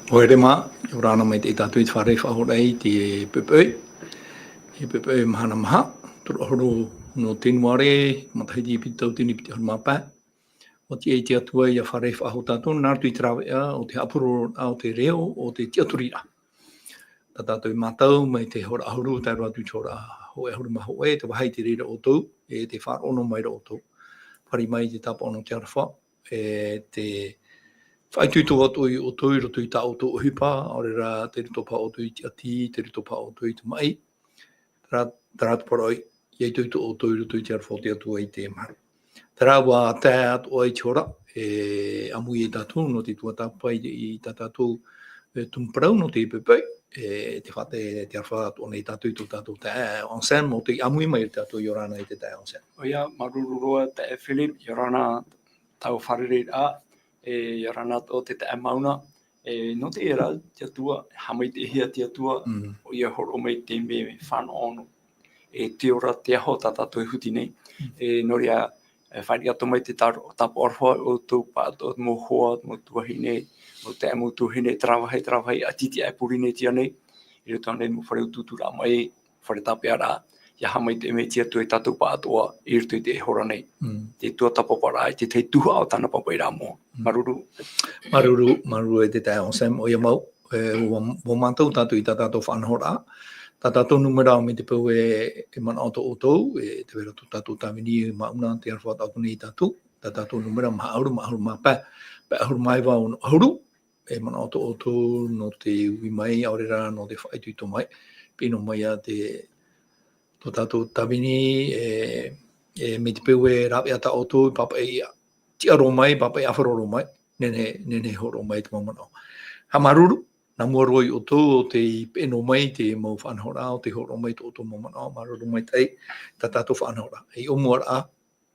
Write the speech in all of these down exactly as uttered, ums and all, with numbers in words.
ʻOia mā, ʻia ora na mai tātou i te fare faʻahoʻi i te poʻipoʻi. I te poʻipoʻi mahana maha, toru ʻahuru nō tenuare, matahiti piti tauatini piti ʻahuru mā pae. ʻUa tiʻa te Atua ʻia fare faʻahou tātou, nā roto i te rāveʻa o te haʻapurororaʻa o te reo, o te tiʻaturiraʻa. Tā tātou i mātau mai te hora ʻahuru, tae roa atu i te hora hōʻē ʻahuru mā hōʻē, te vāhi i te reira ʻoutou, e te faʻaroʻo mai ra ʻoutou. Fāriʻi mai te tāpaʻo nō te aroha, e te faʻaitoito atu ʻoutou i roto i tā ʻoutou ʻohipa, ʻaore rā, tei roto paha ʻoutou i te ʻati, tei roto paha ʻoutou i te maʻi. Terā, terā te parau, ʻia itoito ʻoutou i roto i te aroha o te Atua i teie mahana. Terā ʻua tae atoʻa i te hora, e ʻāmui ai tātou nō te tuatāpapa i, i tā tātou, e, tumu parau nō te poʻipoʻi, e, te faʻa-, te, te aroha atoʻa nei tātou i tō tātou taeaʻe Anselme, ʻo tē ʻāmui mai ra tātou, ʻia ora na i te taeaʻe Anselme. ʻOia, māuruuru roa taeaʻe Philip, ʻia ora na tāua fārereiraʻa, e, ʻia ora na atoʻa te taeaʻe Mauna, e, nō te reira, te Atua, e haʻamaitaʻihia te Atua, Mm. ʻoia e hōroʻa mai te mea fānaʻo nō. E te ora te aho tā tātou e huti nei. Mm. E, nō reira, e, fāriʻi atoʻa mai te tāro-, tāpaʻo aroha o tō pāʻatoʻa mau hoa, mau tuahine, mau taeaʻe mau tuahine, terā vāhi, terā vāhi, ʻātītiaʻe Pōrīnetia nei, i roto ānei mau fare utuuturaʻa maʻi, fare tāpeʻaraʻa, ʻia haʻamaitaʻi mai te Atua ia tātou pāʻatoʻa i roto i teie hora nei. Mm. Te tuatāpaparaʻa, i te tahi tuhaʻa o tāna papaʻiraʻa moʻa. Mm. Māuruuru. Māuruuru, māuruuru e te taeaʻe Anselme, ʻoia mau, e, ʻua, ʻua mātau tātou i tā tātou faʻanahoraʻa. Tā tātou nūmera mai te peu e, e manaʻo atoʻa ʻoutou, e tē vai ra tō tātou tāvini, e māʻuna te aroha atoʻa nei ia tātou. Tā tātou nūmera maha ʻahuru, maha ʻahuru mā pae, pae ʻahuru mā iva, ono ʻahuru, e manaʻo atoʻa ʻoutou nō te ui mai, ʻaore rā nō te faʻaitoito mai. Pīhaʻi mai ia te, tō tātou tāvini, e, e mai te peu e rāveʻa tā ʻoutou, e pāpaʻi tiʻa roa mai, pāpaʻi ʻāfaro roa mai, nehenehe, nehenehe e hōroʻa mai te mau manaʻo. Haʻamāuruuru, nā mua roa ia ʻoutou ʻo tei pīhaʻi mai te mau faʻanahoraʻa, ʻo tei hōroʻa mai tō ʻoutou mau manaʻo, māuruuru maitaʻi, tā tātou faʻanahoraʻa. E ʻōmuaraʻa,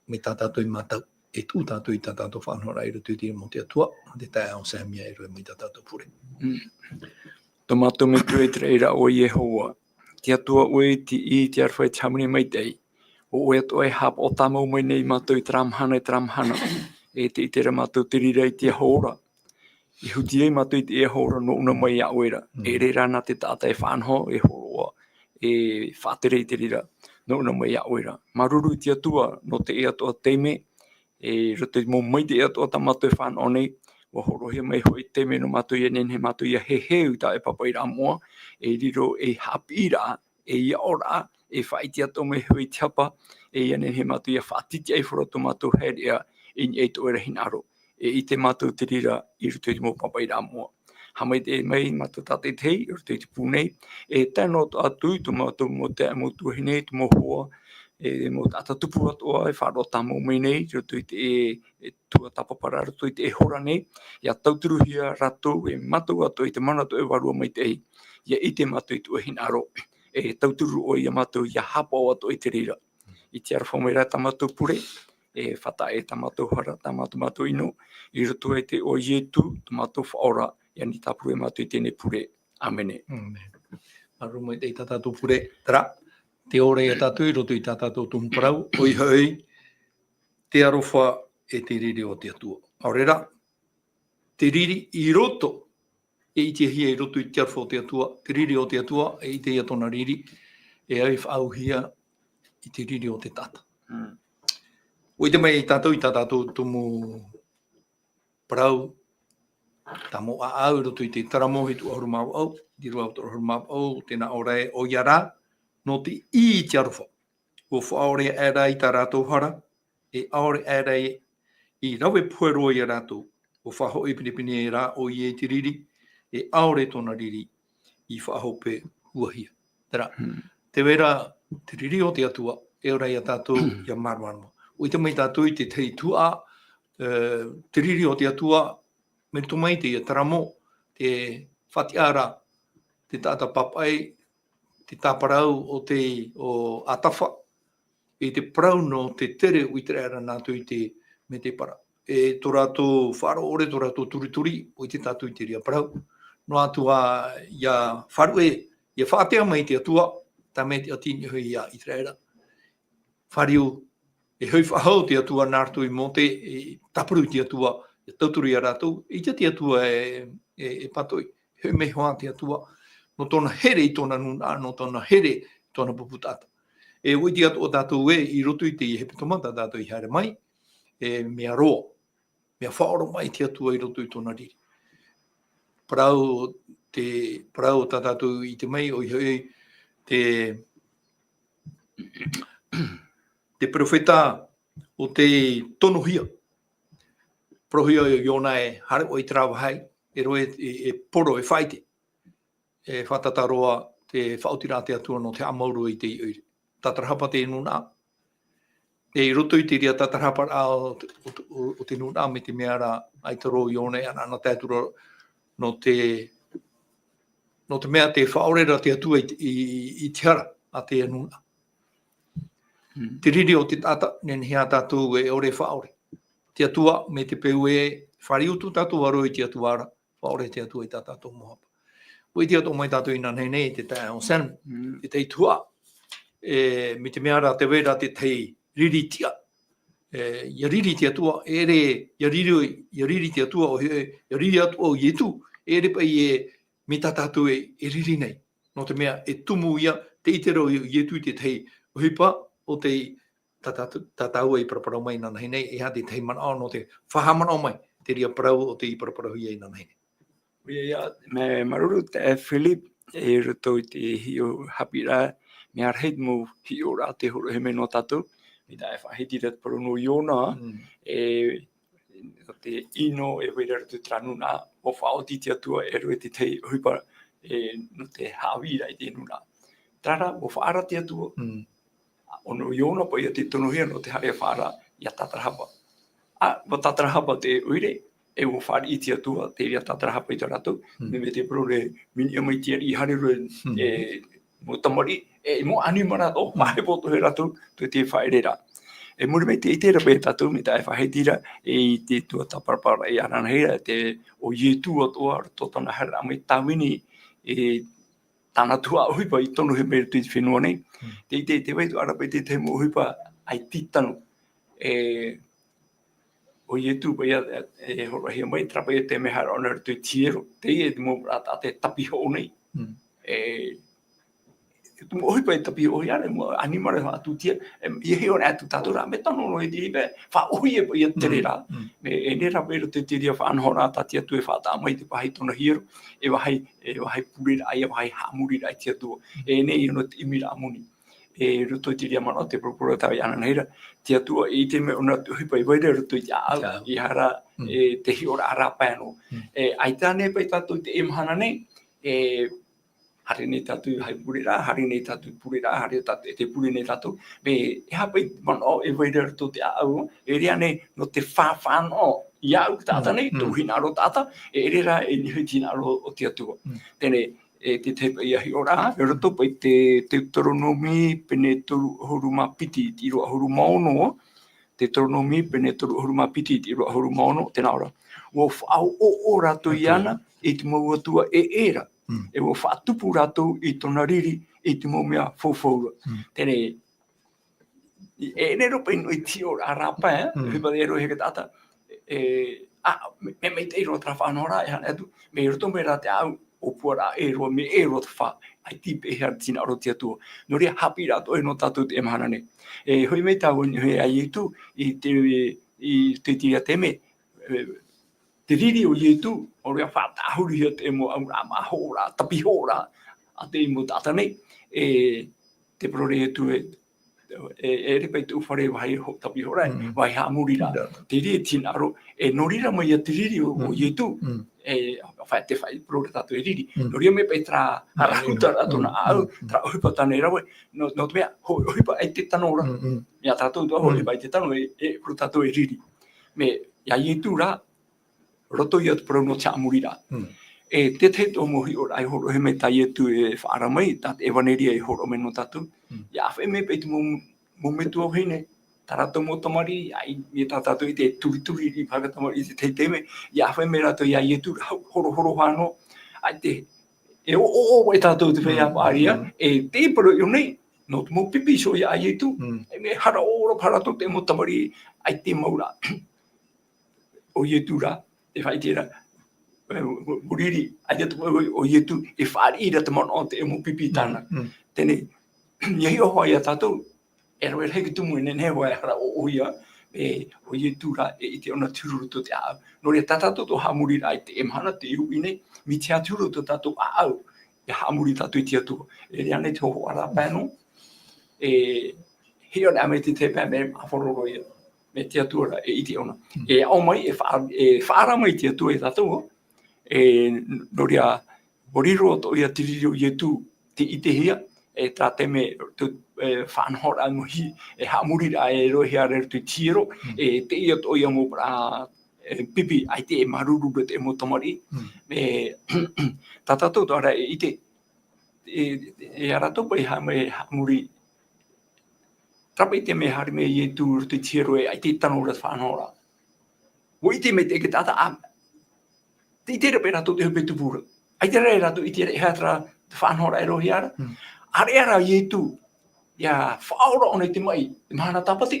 mai tā tātou i mātau, e tuʻu tātou i tā tātou faʻanahoraʻa i roto i te mau te Atua, te taeaʻe Anselme e rave mai tā tātou pure. Mm. Tō mātou Metua i te raʻi ra ʻo Iehova, te Atua ʻoe i te, i te aroha, i te hāmani maitaʻi. ʻO ʻoe atoʻa e haʻapaʻo tāmau mai nei ia mātou i terā mahana, i terā mahana. E tē ʻite ra mātou te reira i te aho ora. E huti ai mātou i te aho ora nō ʻuna mai iā ʻoe ra. Mm. E ʻere rā nā te taʻata e faʻanaho, e hōroʻa, e faʻatere i te reira, nō ʻuna mai iā ʻoe ra. Māuruuru i te Atua, nō teie atoʻa taime, e roto i te mau maitaʻi atoʻa tā mātou e fānaʻo nei, ʻua hōroʻahia mai hoʻi te taime nō mātou ʻia nehenehe mātou ʻia heheu i tā ʻoe papaʻiraʻa moʻa, e riro ei haʻapiʻiraʻa, ei aʻoraʻa, e faʻaʻite atoʻa mai hoʻi i te hapa, e ʻia nehenehe mātou ʻia faʻatītīʻaifaro tō mātou haereʻa i niʻa i tō ʻoe ra hinaʻaro. E ʻite mātou te reira i roto i te mau papaʻiraʻa moʻa. Haʻamaitaʻi mai mātou tātaʻitahi i roto i te pū nei, e tae noa atu i tō mātou mau taeaʻe, mau tuahine, te mau hoa, e mau taʻata tupu atoʻa e faʻaroʻo tāmau mai nei i roto i te, e, e tuatāpaparaʻa i roto i teie hora nei, ʻia tauturuhia rātou, e mātou atoʻa i te mana o tō ʻoe Vārua Maitaʻi, ʻia ʻite mātou i tō ʻoe hinaʻaro, e tauturu ʻoe ia mātou ʻia haʻapaʻo atoʻa i te reira. I te aroha mai rā tā mātou pure, e faʻataʻa i tā mātou hara, tā mātou, mātou ʻino, i roto i te iʻoa o Ietu, tō mātou Faʻaora, ʻia nehenehe e tāpura ia mātou i teie pure. ʻĀmene. ʻĀmene. Māuruuru maitaʻi tā tātou pure, terā, te ora ia tātou i roto i tā tātou tumu parau, ʻoia hoʻi, te aroha e te riri o te Atua. ʻAore rā, te riri i roto, e ʻitehia i roto i te aroha o te Atua, te riri o te Atua, e ʻitehia tōna riri, e ai faʻaauhia i te riri o te taʻata. Mm. ʻUa ʻite mai tātou i tā tātou tumu parau, tā mau ʻāʻau i roto i te Taramo hitu ʻahuru mā vaʻu, riro au toru ʻahuru mā vaʻu, tē nā ʻō ra ē, ʻoia rā, nō te ʻī i te aroha. ʻUa faʻaʻore aʻera i tā rātou hara, e ʻaore aʻera i, i rave pohe roa ia rātou. ʻUa faʻahoʻi pinepine rā ʻoia i te riri, e ʻaore tōna riri i faʻahopeʻahia. Terā, Hmm. tē vai ra te riri o te Atua, e ora ia tātou ʻia māramarama. ʻUa ʻite mai tātou i te tahi tuhaʻa, e, te riri o te Atua, mai roto mai teie Taramo, te faʻatiʻaraʻa, te taʻata papaʻi, te tāparau o te, o Atafa, i te parau nō te tere o ʻĪteraʻera nā roto i te mētēpara. E tō rātou faʻaroʻo ʻore, tō rātou turituri, ʻua ʻite tātou i te reira parau. Noa atu ā ʻia faʻaruʻe, ʻia faʻatea mai te Atua, tae mai te ʻati i niʻa hoʻi ia ʻĪteraʻera. Fāriu, e hoʻi faʻahou te Atua nā roto ia Mōte, e tāparu te Atua, e tauturu ia rātou, ʻaita te Atua e, e, e pātoʻi. He mea hoʻi te Atua, nō tōna here i tōna nūnaʻa, nō tōna here i tōna pupu taʻata. E ʻua ʻite atoʻa tātou ē, i roto i te hepetoma tā tātou i haere mai, e mea roa, mea faʻaora mai te Atua i roto i tōna riri. Parau te, parau tā tātou i ʻite mai, ʻoia hoʻi te, te perofeta o tei tonohia. Parauhia e Iona e haere ʻoe i terā vāhi, e roa e, e, e poro, e faʻaʻite. E faʻatata roa te faʻaotiraʻa a te Atua nō te haʻamāuruuru i te ʻoire. Tātarahapa te nūnaʻa. E i roto i te reira tātarahaparaʻa o, o, o, o te nūnaʻa mai te mea ra, ʻaita roa Iona e ʻanaʻanatae atu ra nō te, nō te mea tē faʻaʻore ra te Atua i, i, i te hara a te nūnaʻa. Hmm. Te riri o te taʻata, nehenehe ā tātou e ʻore e faʻaʻore. Te Atua, mai te peu e fāriu atu tātou ā roa i te Atua ra, faʻaʻore te Atua i tā tātou mau hapa. ʻUa ʻite atoʻa mai tātou inānahi nei, te taeaʻe Anselme, Mm. te tahi tuhaʻa, e, mai te mea ra tē vai ra te tahi riri tiʻa. E, ʻia riri te Atua, e ʻere, ʻia riri, ʻia riri te Atua, ʻoia, ʻia riri atoʻa ʻo Ietu, e ʻere paʻi e, mai tā tātou e, e riri nei. Nō te mea, e tumu ïa, te ʻite ra ʻo Ietu i te tahi ʻohipa o te tā, tā, tā tāua i paraparau mai inānahi nei, e aha te tahi manaʻo nō te faʻahaʻamanaʻo mai, te reira parau o tei paraparauhia inānahi nei. ʻOia, ʻia, mea māuruuru te, e, Philip, i roto i te hiʻo haʻapiʻiraʻa, mea rahi te mau hiʻoraʻa tē hōroʻahia mai nō tātou, mai tā e faʻahiti ra te parau nō Iona, Mm. e, nō te ʻino e vai ra i roto i terā nūnaʻa, ʻua faʻaoti te Atua e rave i te tahi ʻohipa, e, nō te haʻavīraʻa i te nūnaʻa. Terā rā, ʻua faʻaara te Atua. Mm. ʻA, ʻo nō Iona paʻi ʻia tonohia nō te haere faʻaara, ʻia tātarahapa. ʻA, ʻua tātarahapa te ʻoire, e ʻua fāriʻi te Atua, te reira tātarahapa i tā rātou, Mm. mai te parau ra, mea niʻa mai te ariʻi haere roa, Mm. e, mau tamariʻi, e, mau ʻanimara atoʻa, Mm. faʻahepo atoʻa ia rātou, tō te fārereiraʻa. E muri mai tē ʻite ra paʻi tātou, mai tā e faʻahiti ra, e i te tuatāpaparaʻa inānahi ra, te, ʻo Ietu atoʻa, tō tāna haereraʻa mai tāvini, e, tāna tuhaʻa ʻohipa i tonohia mai i roto i te fenua nei. Mm. Tē ʻite, tē vai atoʻa ra paʻi te tahi mau ʻohipa ʻaita i tano. E, ʻo Ietu paʻi ïa, e, e hōroʻahia mai, terā paʻi ïa te mea haere ʻōna i roto i te hiero. Teie te mau maraʻa taʻata e tāpihoʻo nei. Mm. E, te mau ʻohipa e tāpihoʻo ia, e mau ʻanimara e faʻatūtia, e, ʻia hiʻo anaʻe atu tātou ra, mea tano noa i te hipe, faʻaʻōhie paʻi ïa te Mm. reira. Mm. E, e ʻere rā paʻi i roto i te reira faʻanahoraʻa tā te Atua e faʻataʻa mai i te vāhi tōna hiero, e vāhi, e vāhi pureraʻa ïa, vāhi haʻamoriraʻa i te Atua. Mm. E ʻere ïa nō te ʻimiraʻa moni. E roto i te reira manaʻo, te parau ra tāʻu inānahi ra, te Atua e ʻite mai ʻōna te ʻohipa e vai ra i roto i te ʻāʻau, Te ʻāʻau. ʻEiaha rā, Mm. e te hiʻoraʻa rāpae noa. Mm. E, ʻaita ānei paʻi tātou i teie mahana nei, e, haere nei tātou i te pureraʻa, haere nei tātou i te pureraʻa, haere tātou, e tē pure nei tātou, mea, e aha paʻi te manaʻo e vai ra i roto i te ʻāʻau, e ʻere ānei nō te fāfānaʻo, iāʻu taʻata Mm, nei, mm. tōʻu hinaʻaro taʻata, e ʻere rā e niʻa i te hinaʻaro o te Atua. Mm. Teie, e, te tahi paʻi ïa hiʻoraʻa, i roto paʻi i te, Teuteronome, pene toru ʻahuru mā piti, i te ʻīrava ʻahuru mā ono, Teuteronome, pene toru ʻahuru mā piti, i te ʻīrava ʻahuru mā ono, tē nā ʻō ra. ʻUa faʻaʻoʻoʻo rātou Atua. iāna, i te mau atua ʻē ra. Mm. E ʻua faʻatupu rātou i tōna riri, i te mau mea faufau ra. Mm. Teie, e, e ʻere rā paʻi nō te hiʻoraʻa rāpae, e, Mm. ʻohipa e rave hia taʻata, e, ʻa, mea, mea maitaʻi roa terā faʻanahoraʻa, e haere atu, mea i roto mai rā te ʻāʻau, ʻōpuaraʻa ʻē roa, mea ʻē roa te fā, ʻaita i pēhea te hinaʻaro o te Atua. Nō reira, haʻapiʻiraʻa atoʻa nō tātou i teie mahana nei. E, hoʻi mai tāua i niʻa iā Ietu, i te, i te, i te reira taime, e, te riri o Ietu, ʻo reira faʻatāhurihia te mau auraʻa, mau hoʻoraʻa, tāpihoʻoraʻa, a te mau taʻata nei, e, te parau ra Ietu e, e, e ʻere paʻi tōʻu fare vāhi ho-, tāpihoʻoraʻa, Mm. vāhi haʻamoriraʻa. Ia. Te riri, te hinaʻaro, e nō reira mai ïa te riri o, o Mm. Ietu, Mm. e, faʻa-, tē faʻaʻite ra tātou e riri. Mm. Nō reira mai paʻi terā Mm. hara hutaraʻa tōna Mm. ʻāʻau, Mm. terā ʻohipa tāna e rave, nō, nō te mea, hō-, ʻohipa ʻaita e tano ra. Mm, mm. Iā tātou atoʻa, Mm. ʻohipa ʻaita e tano, e, e, parau tātou e riri. Mea, iā Ietu rā, roto ïa te parau nō te haʻamoriraʻa. Mm. E, te tahi atoʻa mau hiʻoraʻa e hōroʻahia mai tā Ietu e faʻaara mai, tā te ʻevaneria e hōroʻa mai nō tātou. Mm. ʻIa ʻāfaʻi mai paʻi te mau, mau metua vahine, tā rātou mau tamariʻi, ʻaita, mea tā tātou i te turituri i te haka tamariʻi i te tahi taime, ʻia ʻāfaʻi mai rātou iā Ietu, hau, horohoro ʻānoʻa, ʻaita, e ʻoʻoʻo paʻi tātou te feiā Mm, paʻari ïa, mm. e te parau i ʻō nei, nō te mau pipi iho iā Ietu, Mm. e mea hara ʻōroʻa paha rātou te mau tamariʻi, ʻaita mau rā. ʻO Ietu rā, tē faʻaʻite ra, ʻua riri, ʻaita te, ʻo, ʻo Ietu, e fāriʻi ra te manaʻo o te mau pipi tāna. Mm, mm. Teie nei, ʻia hiʻo hoʻi ia tātou, e rave rahi te tumu e nehenehe hoʻi e haraʻoʻo ia, e, ʻo Ietu rā, e ʻite ʻōna te huru roto i te ʻāʻau. Nō reira, tā tātou tō haʻamoriraʻa i teie mahana, teie uʻi nei, mai te aha te huru tō tātou ʻāʻau, ʻia haʻamori tātou i te Atua. E riro nei te hōhoʻa ra pae nō, e, hiʻo nei mai te, te pae mea faʻaroʻo ia, mai te Atua rā, e ʻite ʻōna. Mm. E aʻo mai, e faʻa-, e faʻaara mai te Atua ia tātou, e, nō reira, ʻua riro atoʻa ia te riri o Ietu, tei ʻitehia, e, tā te mea, te, e, faʻanahoraʻa mahi, e, haʻamoriraʻa e roʻohia ra i roto i te hiero, Mm. e, teie atoʻa ia mau, ā, e, pipi, ʻaita e māuruuru ra te mau tamariʻi. Mm. E, tā tātou atoʻa rā e ʻite, e, e, ā rātou paʻi haʻamau-, haʻamori, terā paʻi te mea haere mai Ietu i roto i te hiero e ʻaita i tano ra te faʻanahoraʻa. ʻUa ʻite mai te, te taʻata, ā, tē ʻite ra paʻi rātou te hōpeʻa tupu ra. ʻAita rā rātou i ʻite ra e aha terā te faʻanahoraʻa e roʻohia ra. Mm. ʻĀreʻa rā Ietu, ʻia faʻaora ʻōna i te maʻi, te mahana tāpati.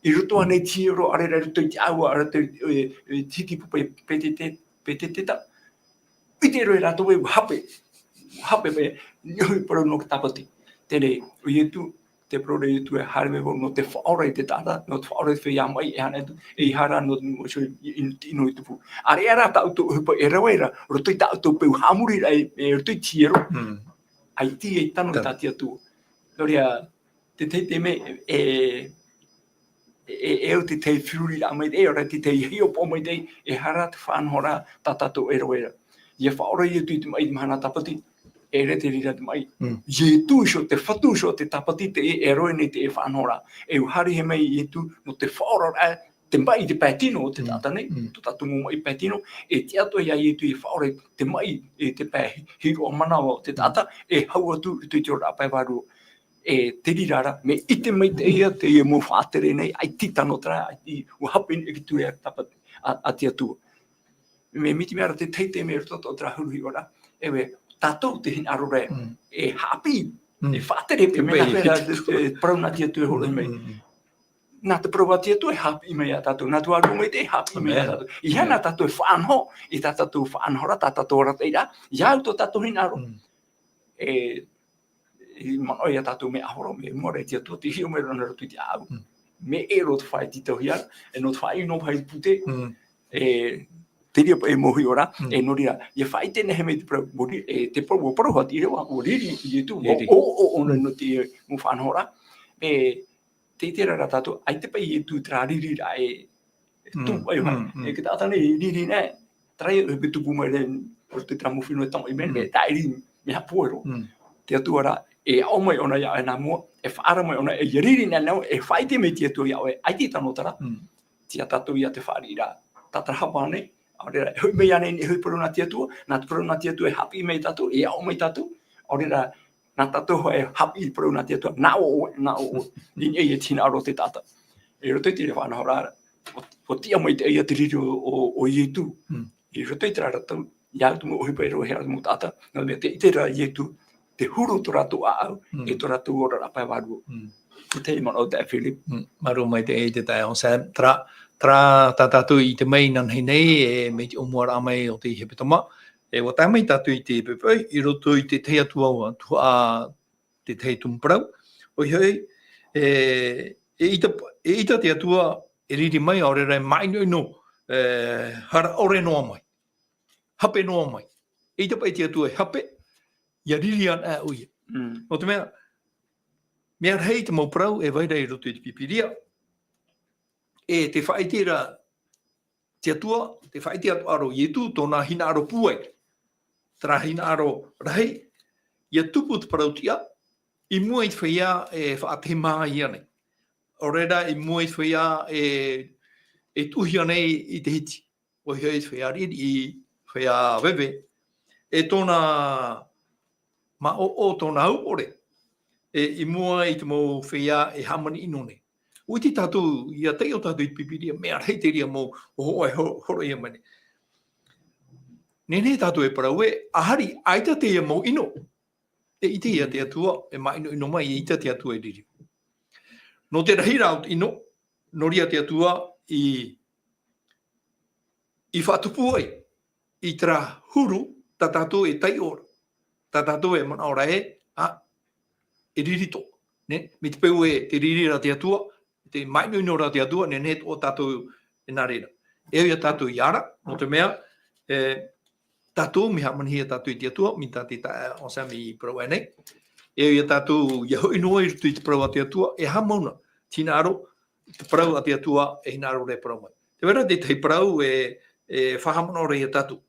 I roto ānei i te hiero, ʻaore rā i roto i te ʻāua, ʻaore rā i te, e, e, te hitipupa Petete-, Peteteta. ʻIte roa rātou e hape, hape paʻi, ʻia hoʻi parau nō te tāpati. Teie nei, ʻo Ietu, tē parau ra Ietu e haere mai vau nō te faʻaora i te taʻata, nō te faʻaora i te feiā maʻi, e aha atu, e ʻeiaha rā nō, nō, i, i, i, ʻino i tupu. ʻĀreʻa rā tā ʻoutou ʻohipa e rave ra, roto i tā ʻoutou peu haʻamoriraʻa, e, e roto i te hiero. Mm. ʻAita e tano i Tano. tā te Atua. Nō reira, te, te, te mea, e, e, e, e au te tahi feruriraʻa maitaʻi, ʻaore rā te tahi hiʻopoʻa maitaʻi, e aha rā te faʻanahoraʻa tā tātou e rave ra. ʻIa faʻaora Ietu i te maʻi i te mahana tāpati, e ʻere te reira te maʻi. Mm. Ietu iho, te Fatu iho, te tāpati teie e rave nei teie faʻanahoraʻa. E ʻua haere mai Ietu, nō te faʻaoraraʻa, te maʻi i te pae tino o te Mm. taʻata nei, Mm. tō tātou mau maʻi pae tino, e tiʻa atoʻa ia Ietu e faʻaora te maʻi i te pae hi-, hiroʻa manava o te Mm. taʻata, e hau atu i te, i te oraraʻa pae vārua. E te reira rā, mea ʻite maitaʻi ia, teie mau faʻatere nei, ʻaita i tano terā, ʻaita i, ʻua hape nei te ture a te tāpati, a, a te Atua. Mea, mai te mea ra te tahi te mea roto atoʻa terā huru hiʻoraʻa, e ʻua, tātou te hinaʻaro ra, Mm. e haʻapiʻi, Mm. e faʻatere, E mea mea nā hea rā te, te parau nā te Atua e hōroʻa mai. Mm, mm, mm. Nā te parau a te Atua e haʻapiʻi mai ia tātou, nā te Vārua Maitaʻi e haʻapiʻi mai ia Amen. tātou. ʻEiaha Amen. nā tātou e faʻanaho, i tā tātou faʻanahoraʻa, tā tātou arataʻiraʻa, ʻia au tō tātou hinaʻaro. Mm. E, e manaʻo ia tātou mea ʻahoro, mea mua ra i te Atua, tē hiʻo mai ra ʻōna i roto i te ʻāʻau. Mm. Mea ʻē roa te faʻaitoitohia, e nō te faʻaʻino paʻi pūtē, Mm. e, te reira paʻi e mau hiʻoraʻa, Mm. e nō reira, ʻia faʻaʻite nei mai te parau, ʻua ri-, e, te parau, ʻua parau hoʻi te reira, ʻua riri Ietu, ʻua Riri. ʻō, ʻō, ʻōna Mm. nō te mau faʻanahoraʻa. E, tē ʻite ra rā tātou, ʻaita paʻi Ietu terā riri ra e, e Mm, tupu ai, mm, mm. e te taʻata nei e riri nei, terā ia e tupu mai ra, ʻo te terā mau fenua tamaʻi mai, Mm. mea tāʻiri, mea haʻapūai roa. Mm. Te Atua rā, e aʻo mai ʻōna ia ʻoe nā mua, e faʻaara mai ʻōna, e ʻia riri nei nā ʻoe, e faʻaʻite mai te Atua ia ʻoe, ʻaita i tano terā. Mm. Tiʻa tātou ia te fāriʻi ra, tātarahapa ānei, ʻaore rā, e hoʻi mai ānei, e hoʻi parau nā te Atua, nā te parau nā te Atua e haʻapiʻi mai tātou, e aʻo mai tātou, ʻaore rā, nā tātou hoʻi e haʻapiʻi parau nā te Atua, nā ʻō ʻoe, nā ʻō ʻoe. Niniʻa ia te hinaʻaro o te taʻata. I roto i te faʻanahoraʻa, ʻua, ʻua tiʻa maitaʻi ia te riri o, o, o Ietu. Mm. I roto i terā rātou, ʻia au te mau ʻohipa e rave ra te mau taʻata, nō te mea tē ʻite ra Ietu, te huru o tō rātou ʻāʻau, Mm. e tō rātou oraraʻa pae vārua. Mm. Te tahi manaʻo taeaʻe Philip. Mm. Māuruuru maitaʻi te taeaʻe Sam, terā, terā tā tātou i ʻite mai inanahi nei, e mai te ʻōmuaraʻa mai o te hepetoma, e ʻua tae mai tātou i te poʻipoʻi, i roto i te tahi atu tuhaʻa, te tahi tumu parau, ʻoia hoʻi, e, e ʻita, e ʻita te Atua, e riri mai, ʻaore rā e māʻinoʻino, e, hara ʻore noa mai. Hape noa mai. E ʻita paʻi te Atua e hape, ʻia riri anaʻe ʻoia. Mm. Nō te mea, mea rahi te mau parau e vai ra i roto i te Pīpīria. E tē faʻaʻite ra te Atua, tē faʻaʻite atoʻa ra Ietu, tōna hinaʻaro pūai. Terā hinaʻaro rahi, ʻia tupu te parau-tiʻa, i mua i te feiā e faʻatahi-mā-hia nei. ʻAore rā i mua i te feiā e, e tuʻuhia nei i te hiti. ʻOia hoʻi te feiā riʻiriʻi, feiā veve. E tōna māʻoʻo, tōna au ʻore. E i mua i te mau feiā e hāmani ʻino nei. ʻUa ʻite tātou, ʻia taiʻo tātou i te Pīpīria, mea rahi te reira mau hōhoʻa e ho-, hōroʻahia mai nei. Nehenehe tātou e parau ē, ʻaita, ʻaita teie mau ʻino. E ʻite ia te Atua, e māʻinoʻino mai, e ʻita te Atua e riri. Nō te rahi rā o te ʻino, nō reira te Atua i, i faʻatupu ai. i terā huru, tā tātou e taiʻo ra. Tā tātou e manaʻo ra ē, ā, e riri atoʻa. Nē? Mai te peu ē, tē riri ra te Atua, tē māʻinoʻino ra te Atua, nehenehe atoʻa tātou e nā reira. E au ia tātou i ara, nō te mea, e, tātou, mea hāmanihia tātou i te Atua, mai tā te taeaʻe Anselme i parau aʻe nei. E au ia tātou, ʻia hoʻi noa i roto i te parau a te Atua, e aha mau na, te hinaʻaro, te parau a te Atua, e hinaʻaro ra e parau mai. Tē vai ra te tahi parau e, e faʻahaʻamanaʻo ra ia tātou.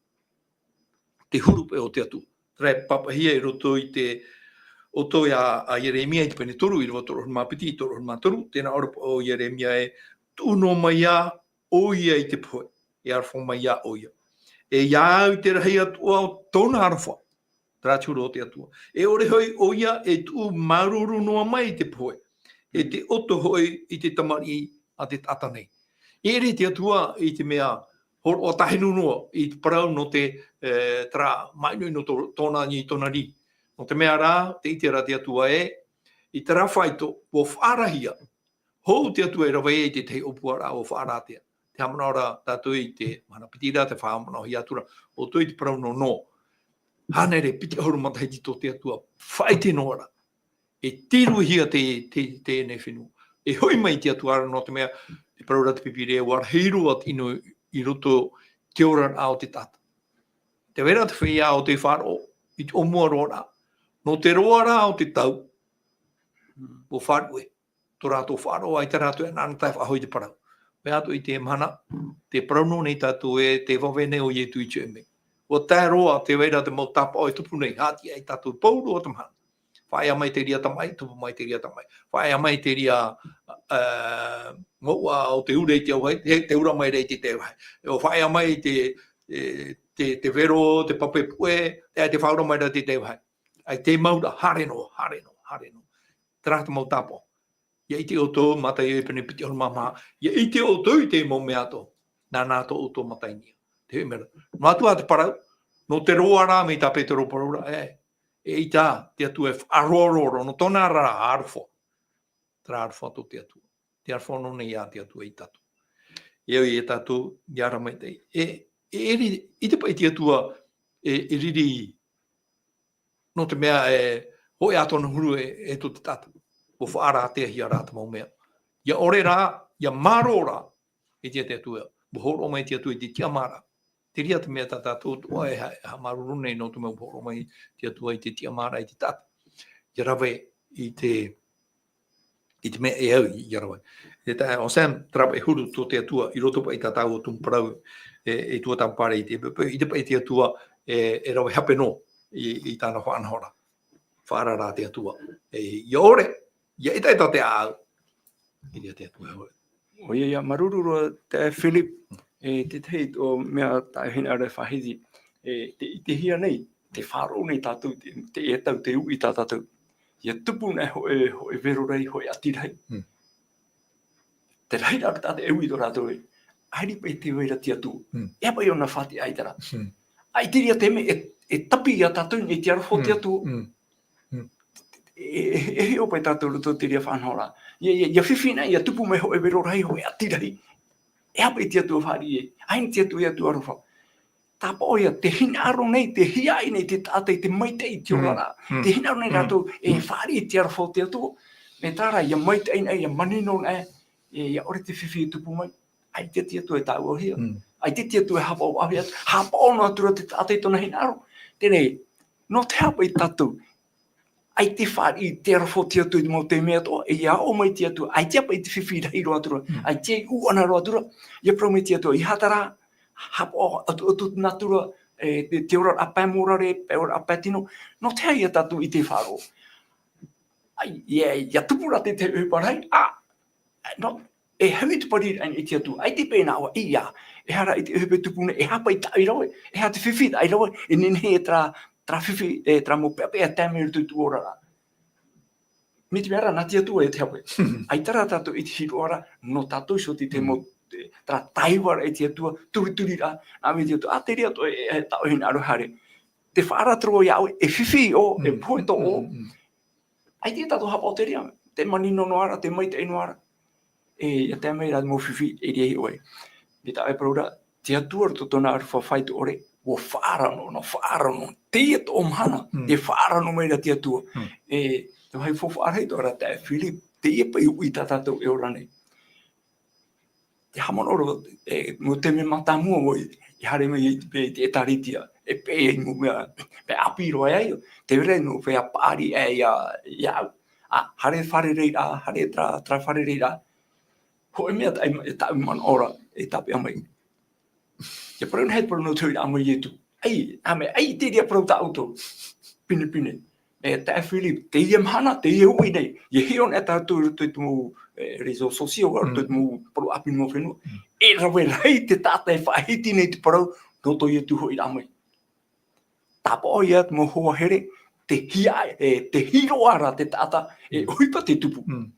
Te huru paʻi o te Atua. Terā e pāpaʻihia i roto i te ʻoto ia a Ieremia i te pene toru, ʻīrava toru ʻahuru mā piti, toru ʻahuru mā toru, tē nā ʻō ra paʻi ʻo Ieremia ē, tuʻu noa mai ā ʻoia i te pohe, e aroha mai ā ʻoia. E ia au i te rahi atoʻa o tōna aroha, terā te huru o te Atua. E ʻore hoʻi ʻoia e tuʻu māuruuru noa mai i te pohe, e te ʻoto hoʻi i te tamariʻi a te taʻata nei. E ʻere te Atua i te mea hōroʻa tāhinu noa i te parau nō te, e, terā māʻinoʻino tō, tōna nī, tōna riri. Nō te mea rā, tē ʻite ra te Atua ē, i terā faito, ʻua faʻaarahia. Hou te Atua e rave ai i te tahi ʻōpuaraʻa ʻua faʻaara atu. Tē haʻamanaʻo ra tātou i te mahana piti ra, tē faʻahaʻamanaʻohia atu ra, ʻoutou i te parau nō Noa. Hānere piti ʻahuru matahiti tō te Atua, faʻaʻite noa ra. E tīruhia te, te, teie nei fenua. E hoʻi mai te Atua ra nō te mea, e parau ra te Pīpīria, ʻua rahi roa te ʻino i roto i te oraraʻa o te taʻata. Tē vai ra te feiā o tei faʻaroʻo, i te ʻōmua roa ra. Nō te roaraʻa o te tau, ʻua faʻaruʻe tō rātou faʻaroʻo, ʻaita rātou e anaanatae faʻahou i te parau. Mea atu i te mahana, tē parau noa nei tātou ē, tē vave nei ʻo Ietu i te ʻoire. ʻUa tae roa, tē vai ra te mau tāpaʻo e tupu nei, haʻati ai tātou pauroa te mahana. Faʻaea mai te reira tamaʻi, tupu mai te reira tamaʻi. Faʻaea mai te reira, ā, mouʻa o te ure i te auahi, te, tē ura mai ra i te tēvahi. ʻO faʻaea mai te, e, te, te vero, te pape puʻe, e, tē faʻaura mai ra i te tēvahi. ʻAita e mau ra, haere noa, haere noa, haere noa. Terā te mau tāpaʻo. ʻIa ʻite ʻoutou, Mataio i te pene piti ʻahuru mā maha, ʻia ʻite ʻoutou i te mau mea atoʻa, nāna atoʻa ʻoutou e mataʻi niʻa. Te hoʻi mai ra. Noa atu ā te parau, nō te roaraʻa mai tā Petero parau ra, e, eʻita, te Atua e faʻaroaroa, nō tōna ra aroha. Terā aroha tō te Atua. Te aroha noa nei a te Atua ia tātou. E au ia tātou, ʻia ara maitaʻi. E, e, e ri-, ʻite paʻi te Atua, e, e riri nō te mea e hōʻē ā tōna huru e, e tō te taʻata. ʻUa faʻaara-ātea-hia rā te mau mea. ʻIa ʻore rā, ʻia mārō rā, e te, te Atua. ʻUa hōroʻa mai te Atua i te tiʻamāraʻa. Te reira te mea tā tātou atoʻa e ha-, e haʻamāuruuru nei nō te mea ʻua hōroʻa mai te Atua i te tiʻamāraʻa i te taʻata. ʻIa rave i te i te mea e au i, ʻia rave. E tā, ʻo Sam, terā paʻi huru tō te Atua, i roto paʻi i tā tāua tumu parau, e, e tuatāpaparaʻa i te, ʻite paʻi te Atua, e, e rave hape noa i, i tāna faʻanahoraʻa. Faʻaara rā te Atua. E, ʻia ʻore, ʻia ʻetaʻeta te ʻāʻau. I te Atua e ʻore. ʻOia, ʻia māuruuru roa te Philip, e, te tahi o mea tā hinaʻaro e faʻahiti, e, tē ʻitehia nei, tē faʻaroʻo nei tātou, te, te, e tau, te uʻi tā tātou. ʻIa tupu nei hōʻē, hōʻē vero rahi, hōʻē ʻati rahi. Mm. Te rahiraʻa o te taʻata e uʻi tō rātou ē. ʻAita paʻi tē vai ra te Atua. Mm. E aha paʻi ʻōna faʻatiʻa i terā? Mm. ʻAita te reira te mea e, e tāpaʻo ia tātou nei te aroha o te Atua. Mm. Mm. E, e, e hiʻo paʻi tātou roto te reira faʻanahoraʻa. ʻIa, ʻia, ʻia fifi nei, ʻia tupu mai hōʻē vero rahi, hōʻē ʻati rahi. E aha paʻi te Atua fāriʻi ē? ʻAita te Atua e Atua aroha. Tāpaʻo ia, tē hinaʻaro nei, tē hiaʻai nei te taʻata i te maitaʻi i te oraraʻa. Mm. Tē hinaʻaro nei rātou e fāriʻi i te aroha o te Atua. Mai terā, ʻia maitaʻi nei, ʻia manino nei, e, ʻia ʻore te fifi e tupu mai. ʻAita te Atua e tāuʻahia. Mm. ʻAita te Atua e haʻapaʻohia. Haʻapaʻo noa atu ra te taʻata i tōna hinaʻaro. Teie nei, nō te aha paʻi tātou ʻaita e fāriʻi i te aroha o te Atua i te mau taime atoʻa, e ʻia aʻo mai te Atua, ʻaita paʻi te fifi rahi roa atu ra, mm, ʻaita e ʻuʻana roa atu ra, ʻia parau mai te Atua, ʻeiaha terā, haʻapaʻo atu, atu nā atu ra, e, te, te oraraʻa pae mōrare, te oraraʻa pae tino, nō te aha ia tātou i te faʻaroʻo. ʻAi, ʻia, ʻia tupu ra te, te ʻohipa rahi, ā, nō, e hau i te pariraʻa i te Atua, ʻaita paʻi nā ʻō, ʻeiaha, e aha rā i te ʻohipa e tupu nei, e aha paʻi taʻa i rave, e aha te fifi taʻa i rave, e nehenehe e terā, terā fifi, e terā mau peʻapeʻa e tae mai i roto i tō oraraʻa. Mai te mea ra, nā te Atua e te hape. ʻAita rā tātou i te hiroʻa ra, nō tātou iho te, te mau, te, terā tāivaraʻa i te Atua, turituri ra, nā mai te Atua, ā, te reira atoʻa e, e, taʻu e hinaʻaro haere. Tē faʻaara atu ra ia ʻoe, e fifi ʻoe, e pohe tō ʻoe. ʻAita tātou haʻapaʻo te reira, tē manino noa ra, tē maitaʻi noa ra. E, ʻia tae mai ra mau fifi, e riro ʻoe. Mai tā ʻoe e parau ra, te Atua roto tōna aroha faito ʻore, ʻUa faʻaara noa, nō faʻaara noa. Teie tō mahana, Mm. e faʻaara noa mai ra te Atua. Mm. E, te vāhi faufaʻa rahi tō ra taeaʻe Philip, teie paʻi uʻi tā tātou e ora nei. Te haʻamanaʻo ra, e, nō te mea mātāmua ʻoe, i haere mai i te, te ʻĒtārētia, e pē i mau mea, mea ʻāpī roa ia, te reira nō feiā paʻari ē ia, ia au. ʻA, haere fārereiraʻa, haere terā, terā fārereiraʻa. Hōʻē mea tā, e tāʻu manaʻo ra, e tāpeʻa mai. Te parau nei, parau nō te hoʻiraʻa mai Ietu. ʻAi, ʻa mea, ʻaita e parau tā ʻoutou. Pinepine. E taeaʻe Philip, teie mahana, teie uʻi nei. ʻIa hiʻo nei tātou i roto i te mau, e, réseaux sociaux, i roto i te Mm. mau parau ʻāpī mau fenua. Mm. E rave rahi te taʻata e faʻahiti nei te parau, nō tō Ietu hoʻiraʻa mai. Tāpaʻo ia te mau hoa here, te hia, e, te hiroʻa ra te taʻata, e Mm. ʻohipa te tupu. Mm.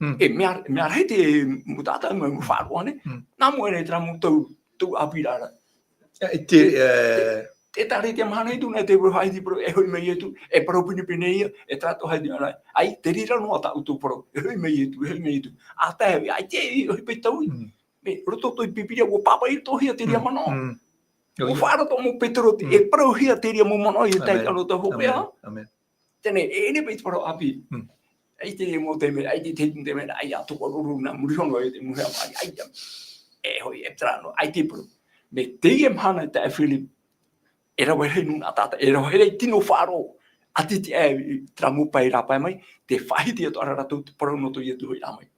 Mm. E mea, mea rahi te mau taʻata, mau, mau faʻaroʻo ānei. Mm. Nā mua nei terā mau tau, tau ʻāpīraʻa ra. E, te, Te, e, te ʻĒtārētia mahana i tū nei te parau faʻahiti parau, e hoʻi mai Ietu, e parau pinepine ia, e terā tō hai ana. ʻAi, te reira noa tā ʻoutou parau, e hoʻi mai Ietu, e hoʻi mai Ietu. ʻA tae, ʻaita e ʻohipa i taui. Mm. Mea, roto tō te Pīpīria, ʻua pāpaʻi roto hia te reira Mm. manaʻo. Mm. ʻUa faʻaara tō mau Petero, te, Mm. e parauhia te reira mau manaʻo, e tae Amen. Ano tā hopeʻa. Amen. Amen. Teie, e, e nei paʻi te parau ʻāpī. Mm. ʻAita e mau taime, ʻaita e te, te mea, ʻaita e tokoruru nā muri hono, e te muhe mai, ʻaita. E hoʻi, e terā noa, ʻaita e parau. Mea teie mahana taeaʻe Philip, e rave rahi nūnaʻa taʻata, e rave rahi tino faʻaroʻo, ʻati te, e, terā mau pae rāpae mai, tē faʻahiti atu ra rātou te parau nō tō Ietu hoʻiraʻa mai.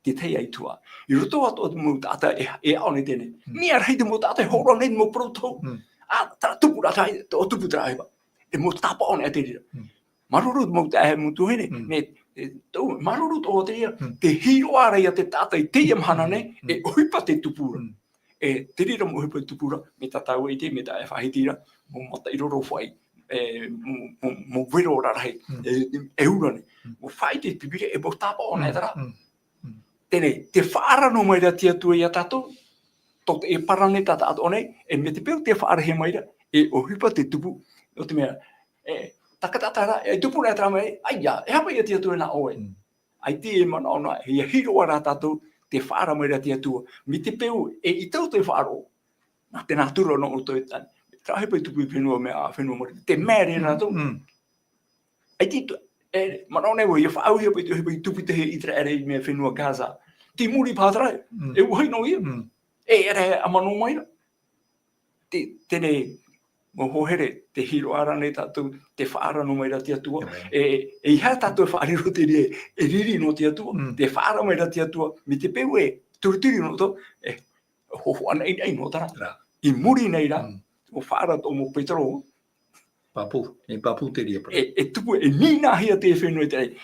Te tahi aituā. I roto atoʻa te mau taʻata e, e aʻo nei teie. Mm. Mea rahi te mau taʻata e hōroʻa nei te mau parau tohu. Mm. ʻA, terā tupu ra, terā, tō tupu terā ʻohipa. E mau tāpaʻo nei te reira. Mm. Māuruuru te mau taeaʻe, mau tuahine. Mm. Mea, e, tō, māuruuru tō te reira. Mm. Te hiroʻa ra ia te taʻata i teie mahana nei, Mm. e ʻohipa te tupu ra. Mm. E, te reira mau ʻohipa te tupu ra, mea tā tāua i ʻite, mea tā e faʻahiti ra, mau mataʻi roro faʻi, e, mau, mau, mau vero rarahi, Mm. e, e ura nei. Mm. Mau faʻaʻite i te Pīpīria, e mau tāpaʻo nei Mm. terā. Mm. Mm. Teie, tē faʻaara noa mai ra te Atua ia tātou, tō te, e parau nei tā tātou nei, e mea te peu tē faʻaarahia mai ra, e ʻohipa te tupu, nō te mea, e, taʻata ra, e tupu nei terā mea, ʻaita, e aha paʻi ia te Atua nā ʻoe. Mm. ʻAita e manaʻo na, ʻia hiroʻa ra tātou, tē faʻaara mai ra te Atua. Mea te peu, e, i tō te faʻaroʻo. Nā te nātura nō ʻoutou e tae. Terā ʻohipa i tupu i fenua mea, fenua Mōrite. Te mea ra Mm, rātou. Mm. ʻAita i tō, e, manaʻo nei vau, ʻia faʻaauhia paʻi te ʻohipa i tupu i te ʻĪteraʻera i mea fenua Gaza. Tei muri paʻi terā, Mm. e ʻua hoʻi noa ia. Mm. E, e, e, ʻamano mai ra. Te, teie, mau hoa here, tē hiroʻa ra nei tātou, tē faʻaara noa mai ra te Atua. Amen. E, e ʻeiaha tātou e faʻariro te reira, e riri nō te Atua, Mm. tē faʻaara mai ra te Atua, mea te peu e, turituri nō tō, e, hohoʻa nei, nei nō terā. Ra. I muri nei ra, Mm. ʻua faʻaara tō mau Petero. Pāpū, e pāpū te reira parau. E, e tupu, e nīnaʻihia te fenua i te raʻi.